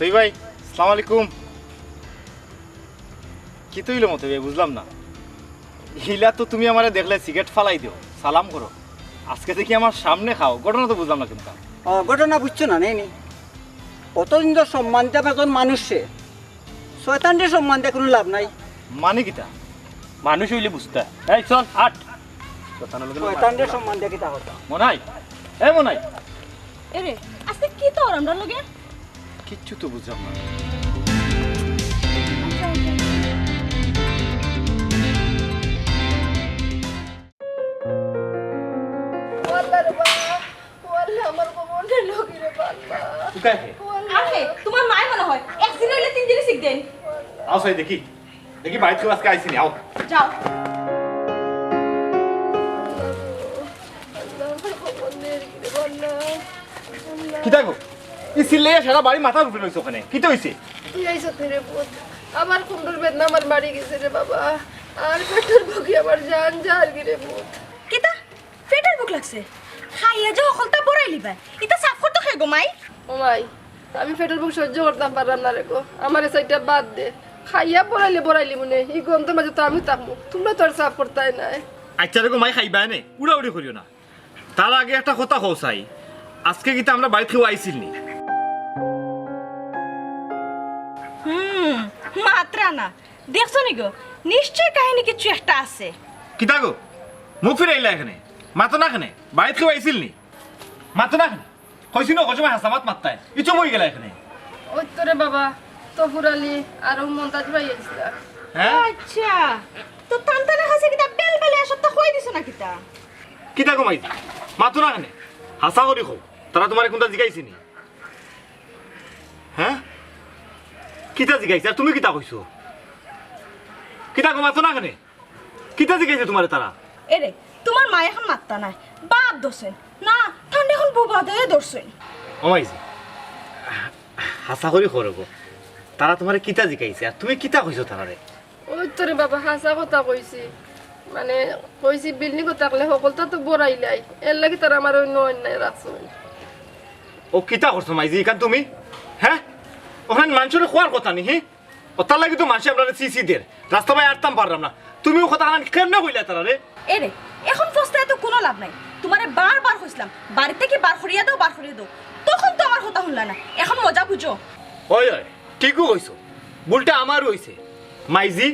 এই ভাই, আসসালামু আলাইকুম। কিতা অইলো মতই ভাই, বুঝলাম না। ইলা তো তুমি আমারে দেখলে সিগারেট ফালাই দেও, সালাম করো। আজকে দেখি আমার সামনে খাও, ঘটনা তো বুঝলাম না কুনতা। ও, ঘটনা বুঝছো না, নেই নি? অতদিন তো সম্মান দিতাম একজন মানুষরে, শয়তানরে সম্মান দিয়া কুনু লাভ নাই। মানে কিতা? মানুষ অইলে বুঝতা। এই চল, আট। শয়তানরে সম্মান দিয়া কিতা কথা? মনাই, এ মনাই। এরে, আজকে কিতা অর আমরার লগে? কিচ্ছু তো বুঝলাম না। ও আল্লাহ রে বা, ও আল্লাহ, আমার কোমরটা লগি রে বা আল্লাহ। উকায় কে? ও আল্লাহ। আরে, তোমার মায় মনে হয় এক দিন অইলে তিন দিনই শিখ দেন। আও চাই দেখি, দেখি বাড়িত কেউ আজকে আইছে নি, আও। যাও। আল্লাহ, আমার কোমর লেরগি রে বা আল্লাহ। কিতা গো? ই চিল্লাইয়া সারা বাড়ি মাথার উপরে লইছো কেনে? কিতা অইছে? তুই আইছত নি রে পুত? আমার কুমরর বেদনা আমার বাড়ি গেছে রে বাবা। আর পেটর ভুকি আমার জান যারগি রে পুত। কিতা? পেটর ভুক লাগছে? খাইয়া যে হকলতা বড়াইলিবায়। ইতা সাফ করতো কে গো মাই? ও মাই, আমি পেটর ভুক সহ্য করতাম পাররাম না রে গো। আমারে চাইরটা ভাত দে। খাইয়া বড়াইলে বড়াইলিমুনে। ই গন্ধর মাঝে তো আমিও থাকমু। তুমরা তো আর সাফ করতায় নায়। আইচ্ছা রে গো মাই, খাইবায় নে, উড়াউড়ি করিও না। তার আগে একটা কথা কও চাই, আজকে কিতা আমরার বাড়িত কেউ আইছিল নি? হুম, মাতরা না। দেখছো নি গো, নিশ্চয় কাহিনী কিচ্ছু একটা আছে। কিতা গো, মুখ ফিরাইলা কেনে? মাতো না কেনে? বাড়িত কেউ আইছিল নি? মাতো না কেনে? কইছি না, কই সময় হাছা মাত মাততায়। ই চুপ অইগেলায় কেনে? ওই তো রে বাবা, তফুর আলী আর ও মন্তাজ ভাই আইছলা। হ্যাঁ? আইচ্ছা, তো তান তানর কাছে কিতা বেলবেলে এসবতা কই দিছো না কিতা? কিতা গো মাইজি? মাতো না কেনে? হাছা করি কও। তারা তুমারে কুনতা জিগাইছে নি? হ্যাঁ? কিতা জিগাইছে? আর তুমি কিতা কইছো? কিতা গো, মাতো না কেনে? কিতা জিগাইছে তুমারে তারা? এরে, তুমার মায় এখন মাততা নায়, বাপ ধরছইন। না, তানরে এখন বোবা দায়ে ধরছইন। ও মাইজি, হাছা করি কও রে গো। তারা তুমারে কিতা জিগাইছে? আর তুমি কিতা কইছো তারারে? ওই তো রে বাবা, হাছা কথা কইছি। মানে, কইছি বিল্ডিংও থাকলে হকলতা তো বড়াইলাই। এরলাগি তারা আমারে অইন্য অন্যায় রাখছইন। ও কিতা করছো মাইজি ইখান তুমি? হ্যাঁ? অখান মানষরে কওয়ার কথা নি, হি? ও তার লাগি তো মানষে আমরারে ছি ছি দের। রাস্তা বায় আটতাম পাররাম না। তুমি অউ কথাখান কেমনে কইলায় তারারে? এরে, এখন পস্তাইয়া তো কুনু লাভ নাই। তুমারে বারবার কইছলাম, বাড়ি থাকি বার করিয়া দেও, বার করিয়া দেও। তখন তো আমার কথা হুনলায় না। এখন মজা বুঝো। অয়, অয়, ঠিকউ কইছো। ভুলটা আমারউ অইছে। মাইজি,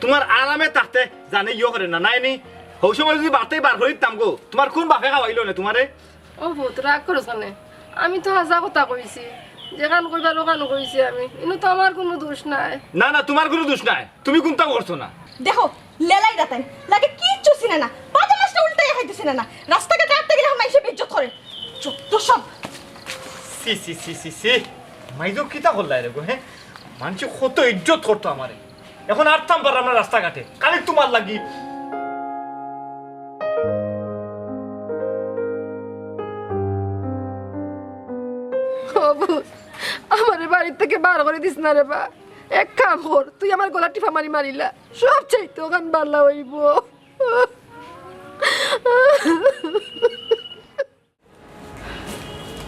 তুমার আরামে থাকতে জানে ইয়ো করে না, নায় নি? হউ সময় যুদি বাড়ি থাকি বার করি দিতাম গো, তুমার কুন বাপে খাওয়াইলো নে তুমারে? ও পুত, রাগ করছ কেনে? আমি তো হাছা কথা কইছি, যেখান কইবার অখান কইছি আমি। ইনো তো আমার কুনু দুষ নাই। না, না, তুমার কুনু দুষ নাই, তুমি কুনতাউ করছো না। দেখো, লেলাই রাতাইন, লাগে কিচ্ছু চিনে না, বাদে মাছটা উল্টাইয়া খাইতে চিনে না, রাস্তাঘাটে আটতে গেলে মাইনষে বেইজ্জত করে। যত সব। ছি, ছি, ছি, ছি, ছি। মাইজু কিতা করলায় রে গো, হ্যাঁ? মানষে কত ইজ্জত করতো আমারে। এখন আটতাম পাররাম না রাস্তাঘাটে, খালি তুমার লাগি। ও পুত, আমারে বাড়ি থাকি বার করি দিস না রে বা। এক কাম কর, তুই আমার গলাত টিপা মারি মারিলা, সব চাইতে অখান ভালা অইবো।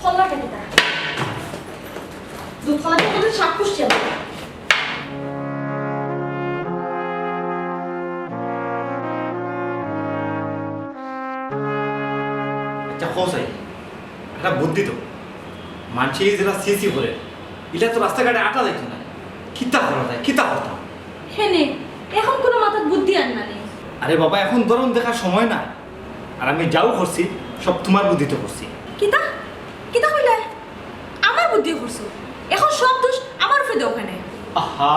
খোলা কেন এটা? দুধ খোলা তো বলে সাপ পুষছে না। আচ্ছা, কও চাই, একটা বুদ্ধি দেও। মানষে যেলা ছি ছি করে, ইলা তো রাস্তাঘাটে আটা যাইতো না। কিতা করা যায়, কিতা করতাম? হেনে, এখন কুনু মাথাত বুদ্ধি আর না নি। আরে বাবা, এখন ধরন দেখার সময় না। আর আমি যাউ করছি, সব তুমার বুদ্ধিতে করছি। কিতা? কিতা কইলায়? আমার বুদ্ধিয়ে করছো? এখন সব দোষ আমার উপরে দেও কেনে? আহা,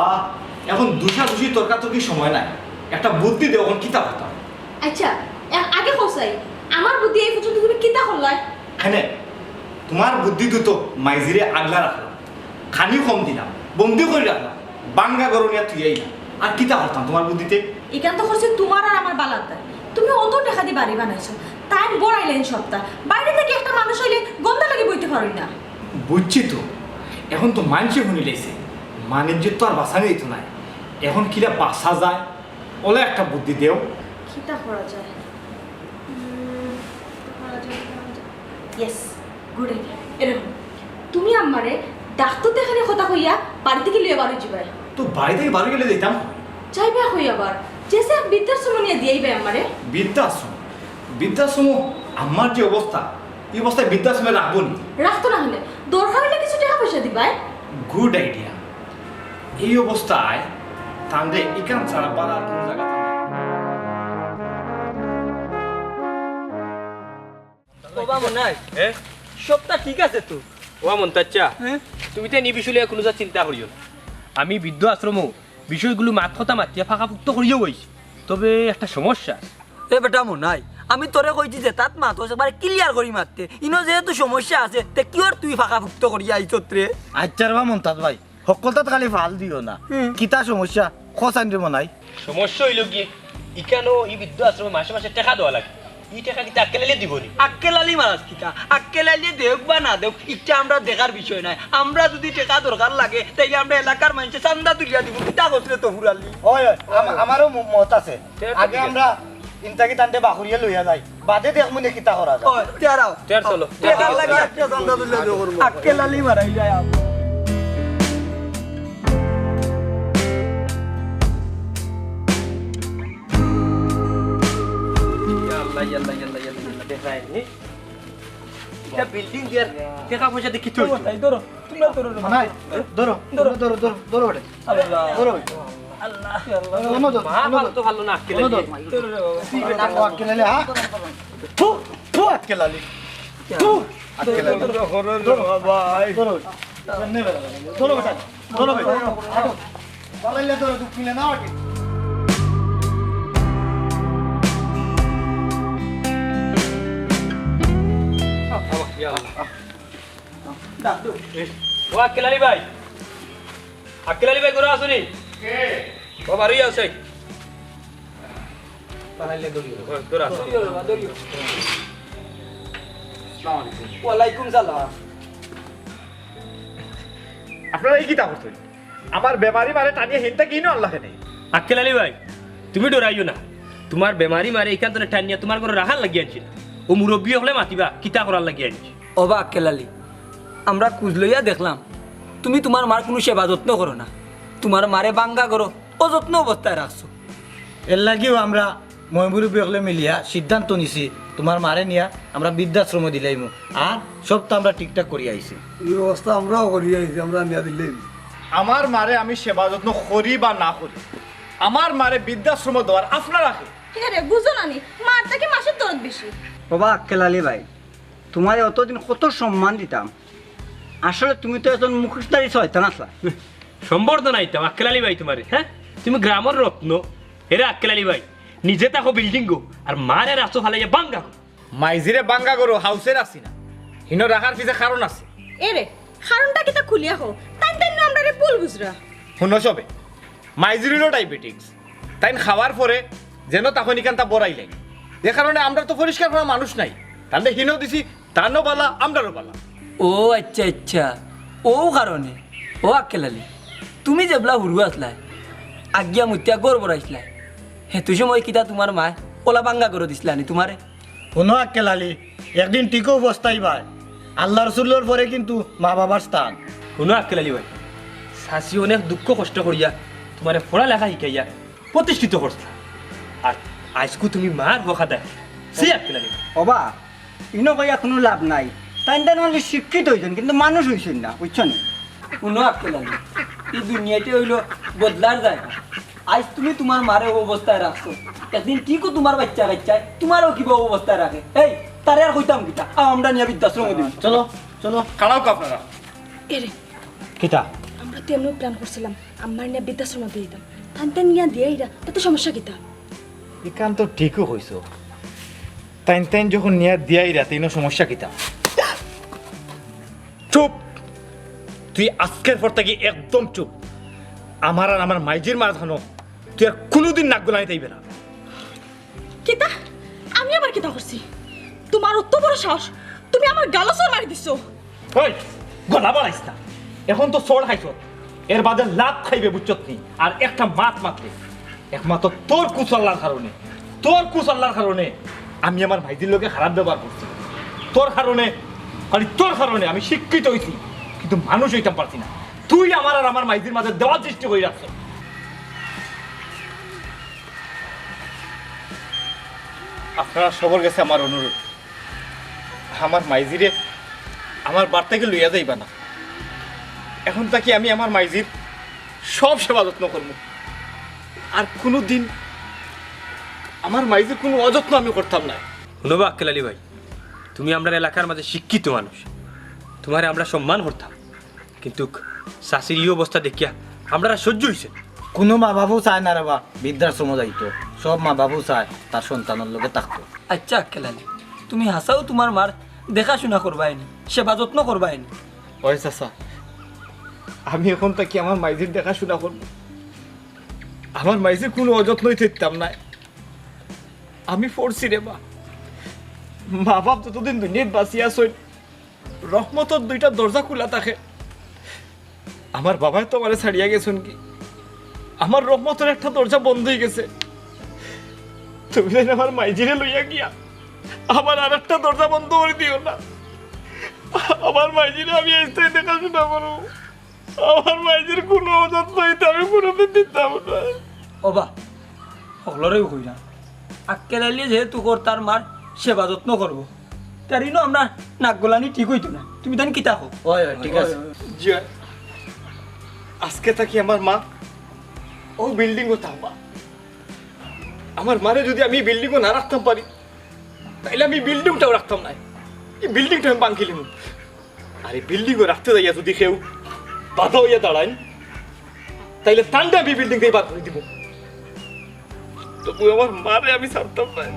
এখন দুষাদুষি তর্কাতর্কির সময় নায়, একটা বুদ্ধি দেও, এখন কিতা করতাম? আচ্ছা, এ-, আগে কও চাই, আমার বুদ্ধি এই পর্যন্ত তুমি কিতা করলায়? হেনে, তুমার বুদ্ধিতে তো মাইজিরে আগলা রাখলাম, খানি কম দিলাম, বন্দি করি রাখলাম, ভাঙ্গা ঘরো নিয়া থুই আইলাম। আর কিতা করতাম তুমার বুদ্ধিতে? ইখান তো করছি তুমার আর আমার ভালার দায়। তুমি অত টেকা দি বাড়ি বানাইছো, তাইন বড়াইলাইন সবতা, বাড়ি থাকি একটা মানুষ আইলে গন্ধ লাগি বইতে পারইন না। বুঝছি তো, এখন তো মানষে হুনিলাইছে, মান-ইজ্জত তো আর বাঁচানি যাইতো নায়। এখন কিলা বাঁচা যায়, অলা একটা বুদ্ধি দেও। কিতা করা যায়? উম, কিতা করা যায়, কিতা করা যায়? Yes, good idea। এরকম, তুমি আমারে ডাক্তর দেখানি কথা কইয়া বাড়ি থাকি লইয়া বারই যিবায়। তো বাড়ি থাকি বারই গেলে দিতাম। যাইবা কই আবার? যে সে এক বৃদ্ধাশ্রম নিয়া দিয়াইবায় আমারে। বৃদ্ধাশ্রম? বৃদ্ধাশ্রম? আমার যে অবস্থা, এই অবস্থায় বৃদ্ধাশ্রমে রাখবো নি? রাখতো না অইলে দরকার অইলে কিছু টেকা পয়সা দিবায়। Good idea. এই অবস্থায় তানরে ইখান ছাড়া বালা আর কুনু জাগা নাই। ওবা মনাই, হ্যাঁ? সবটা ঠিক আছে তো? ওবা মন্তাচ্চা, হ্যাঁ? তুমি তো নি বিষয় লইয়া কুনু যা চিন্তা করিও না। আমি বৃদ্ধ আশ্রমো বিষয়গুলো মাত কথা মাতিয়া ফাঁকাফুক্ত করিয়াও আইছি। তবে একটা সমস্যা। এ বেটা মনাই, আমি তোরে কইছি যে তাত মাত, একবারে ক্লিয়ার করি মাততে। ইনো যেহেতু সমস্যা আছে, তে কিওর তুই ফাঁকাফুক্ত করিয়া আইছত রে? আচ্ছা রে বা মন্তাজ ভাই, হক্কলতাত খালি ফাল দিও না। হুম। কিতা সমস্যা? কও চাইন রে মনাই। সমস্যা অইলো কি, ইখানো ই বৃদ্ধ আশ্রমে মাসে মাসে টেকা দেওয়া লাগে। ই টেকা কিতা আক্কেল আলীয়ে দিবো নি? আক্কেল আলী মারাস কিতা? আক্কেল আলীয়ে দেউক বা না দেউক, ইটা আমরার দেখার বিষয় নায়। আমরার যুদি টেকা দরকার লাগে, তাইলে আমরা এলাকার মাইনষে চান্দা তুলিয়া দিমু। কিতা কস রে তফুর আলী? অয়, অয়, আম-, আমারও ম-, মত আছে। তে তো আগে ঠিক আছে। আমরা ইনতাকি তানরে বাখরিয়া লইয়া যাই, বাদে দেখমু নে কিতা করা যায়। অয়, তে আরাও। তে চলো। টেকার লাগি একটা চান্দা তুলিয়া দেওয়া করমু। আক্কেল আলী মারাই যায় আম। ইয়া আল্লাহ, ইয়া আল্লাহ, ইয়া আল্লাহ, ইয়া আল্লাহ, ইয়া আল্লাহ, দেখরায় নি? ইটা বিল্ডিং দিয়ার টেকা পয়সা দেখি তো। এই ধরো, তোমরা ধরো রে। নাই, ধরো, ধরো, ধরো, ধরো, ধরো ওটা। আল্লাহ। ধরো। আল্লাহ, আল্লাহ। অনো ধরো, মা অনো ভালো ধরো। তো ভালো না, আক্কেল অনো আলী। ধরো। ধরো রে বাবা। ও আক্কেল আলী, হ্যাঁ? থু, থু, আক্কেল আলী। থু। আক্কেল আলী। ধরো, ধরো, ধরো, বাবা। ধরো। ধরো বেটা। ধরো ভাই, ধরো। বালাইলে ধরো, দুখ মিলে না ওকে। ইয়া আল্লাহ। ও আক্কেল আলী ভাই। আক্কেল আলী ভাই, ঘরো আছো নি? কে? ও বারই আছো। বালাইলে ধরিও। ও, ঘরো আছো। ধরিও রে বাবা, ধরিও। আসসালামু আলাইকুম। ওয়ালাইকুম সালাম। আপনারা ই কিতা করছইন? আমার বেমারি মারে টানিয়া হিনতা কিনো আনলা কেনে? আক্কেল আলী ভাই, তুমি ডরাইও না। তুমার বেমারি মারে ইখান তনে টানিয়া তুমার ঘরো রাখার লাগি আনছি না। অউ মুরব্বি অকলে মাতিবা, কিতা করার লাগি আনছি। ওবা আক্কেল আলী, আমরা খুজ লইয়া দেখলাম, তুমি তুমার মার কুনু সেবা যত্ন করো না। তুমার মারে বাঙ্গা করো, অযত্ন অবস্থায় রাখছো। এরলাগিউ আমরা ময়-মুরব্বি অকলে মিলিয়া সিদ্ধান্ত নিছি, তুমার মারে নিয়া আমরা বৃদ্ধাশ্রমো দিলাইমু। আর সবতা আমরা ঠিকঠাক করিয়া আইছি। ই ব্যবস্থা আমরাও করিয়া আইছি, আমরা নিয়া দিলাইমু। আমার মারে আমি সেবা যত্ন করি বা না করি, আমার মারে বৃদ্ধাশ্রমো দেওয়ার আপনারা কে? হে রে, বুঝো না নি, মার থাকি মাসির দরদ বেশি। ওবা আক্কেল আলী ভাই, তুমারে অতদিন কত সম্মান দিতাম, আসলে তুমি তো একজন মুখোশধারী শয়তান আছলা। সম্বর্ধনা দিতাম আক্কেল আলী ভাই তুমারে, হ্যাঁ? তুমি গ্রামর রত্ন। এরে আক্কেল আলী ভাই, নিজে থাকো বিল্ডিংগো, আর মারে রাস্তা ফালাইয়া বাঙ্গা করো। মাইজিরে বাঙ্গা করো, হাউসে রাখছি না। হিনো রাখার পিছে কারণ আছে। এরে, কারণটা কিতা খুলিয়া কও? তাইন তাইন না আমরারে ভুল বুঝরা। হুনো সবে, মাইজির অইলো ডায়াবেটিক্স। তাইন খাওয়ার পরে যেন তখন ইখানতা বড়াইলাই। যে কারণে আমরা তো পরিষ্কার করা মানুষ নাই। তানরে হিনো দিছি, তানও বালা, আমরারও বালা। ও আচ্ছা, আচ্ছা, অউ কারণে। ও আক্কেল আলী, তুমি যেবলা হুরু আছলায়, আগিয়া মুতিয়া ঘর বড়াইছলায়, হেতু সময় কিতা তুমার মায় অলা বাঙ্গা করো দিছলা নি তুমারে? হুনো আক্কেল আলী, একদিন ঠিকউ পস্তাইবায়। আল্লার রসুলর পরে কিন্তু মা-বাবার স্থান। হুনো আক্কেল আলী ভাই, চাচি অনেক দুঃখ কষ্ট করিয়া তুমারে পড়ালেখা শিখাইয়া প্রতিষ্ঠিত করছলা। আর আইজকু তুমি মার হক আদায় কররায়। ছি আক্কেল আলী ভাই। ওবা, ইনো কইয়া কুনু লাভ নাই। তাইন তাইন অইলে শিক্ষিত অইছইন, কিন্তু মানুষ অইছইন না, বুঝছো নি? হুনো আক্কেল আলী, ই দুনিয়াটা অইলো বদলার জাগা। আইজ তুমি তুমার মারে অউ অবস্থায় রাখছো, একদিন ঠিকউ তুমার বাইচ্চা-কাইচ্চায় তুমারেও কিবা অউ অবস্থায় রাখে। এই, তারে আর কইতাম কিতা? আও, আমরা নিয়া বৃদ্ধাশ্রমো দিমু। চলো, চলো। খাড়াউক্কা আপনারা। এরে। কিতা? আমরা তো এমনেউ প্ল্যান করছিলাম, আম্মারে নিয়া বৃদ্ধাশ্রমো দিতাম। তাইন তাইন নিয়া দিয়াইরা, তাতে সমস্যা কিতা? ইখান তো ঠিকউ কইছো। তাইন তাইন যখন নিয়া দিয়াইরা, তে ইনো সমস্যা কিতা? চুপ! তুই আইজকুর পর থাকি একদম চুপ। আমার আর আমার মাইজির মাঝখানো তুই আর কুনুদিন নাক গলানিত আইবে না। কিতা? আমি আবার কিতা করছি? তুমার অত বড় সাহস, তুমি আমার গালো চড় মারি দিছো। ওই, গলা বাড়াইস না। এখন তো চড় খাইছস, এরবাদে লাত খাইবে, বুঝছত নি? আর একটা মাত মাতলে, একমাত্র তোর কুশাল্লার কারণে, তোর কুশাল্লার কারণে আমি আমার মাইজির লগে খারাপ ব্যবহার করছি। তোর কারণে, খালি তোর কারণে আমি শিক্ষিত অইছি। কি তো মানুষ অইতাম পারছি না। তুই আমার আর আমার মাইজির মাঝে দেওয়াল সৃষ্টি করি রাখছস। আপনারা সবর গেছে আমার অনুরোধ, আমার মাইজিরে আমার বাড়ি থাকি লইয়া যাইবা না। এখন থাকি আমি আমার মাইজির সব সেবা যত্ন করমু। আর কুনুদিন আমার মাইজির কুনু অযত্ন আমি করতাম না। হুনো বা আক্কেল আলী ভাই, তুমি আমরার এলাকার মাঝে শিক্ষিত মানুষ, তুমারে আমরা সম্মান করতাম, কিন্তুক চাচির ই অবস্থা দেখিয়া আমরার আর সহ্য অইছে না। কুনু মা বাপও চায় না রে বা বৃদ্ধাশ্রমো যাইতো, সব মা বাপও চায় তার সন্তানর লগে থাকতো। আচ্ছা আক্কেল আলী, তুমি হাছাউ তুমার মার দেখাশুনা করবায়নি, সেবা যত্ন করবায়নি? ওই চাচা, আমি এখন থাকি আমার মাইজির দেখাশুনা করমু, আমার মাইজির কুনু অযত্নই থাকতাম নায়। আমি পড়ছি রে বা, মা বাপ যতদিন দুনিয়াত বাঁচিয়া আছইন, রহমতর দুইটা দরজা খুলা থাকে। আমার বাবায় তো আমারে ছাড়িয়া গেছইন গি, আমার রহমতর একটা দরজা বন্ধ অইগেছে। তুমি যেন আমার মাইজিরে লইয়া গিয়া আমার আরেকটা দরজা বন্ধ করি দিও না। আমার মাইজিরে আমি আস্তে দেখাশুনা করমু। আমার মাইজির কুনু অযত্ন অইতে আমি কুনুদিন দিতাম না। ওবা, হকলরেউ কইরা, আক্কেল আলীয়ে যেহেতু কর তার মার সেবা যত্ন করবো, তার ইনো আমরা নাক গলানি ঠিক অইতো না। তুমি তাইন কিতা কও? অয়, অয়, ঠিক আছে। জি অয়। আজকে থাকি আমার মা অউ বিল্ডিংও থাকবা। আমার মারে যুদি আমি ই বিল্ডিংও না রাখতাম পারি, তাইলে আমি ই বিল্ডিংটাও রাখতাম নায়। ই বিল্ডিংটা আমি ভাঙ্গিলিমু। আর ই বিল্ডিংও রাখতে যাইয়া যুদি কেউ বাধা অইয়া দাঁড়াইন, তাইলে তানরে আমি বিল্ডিং থাকি বার করি দিমু। তবু আমার মারে আমি ছাড়তাম নায়।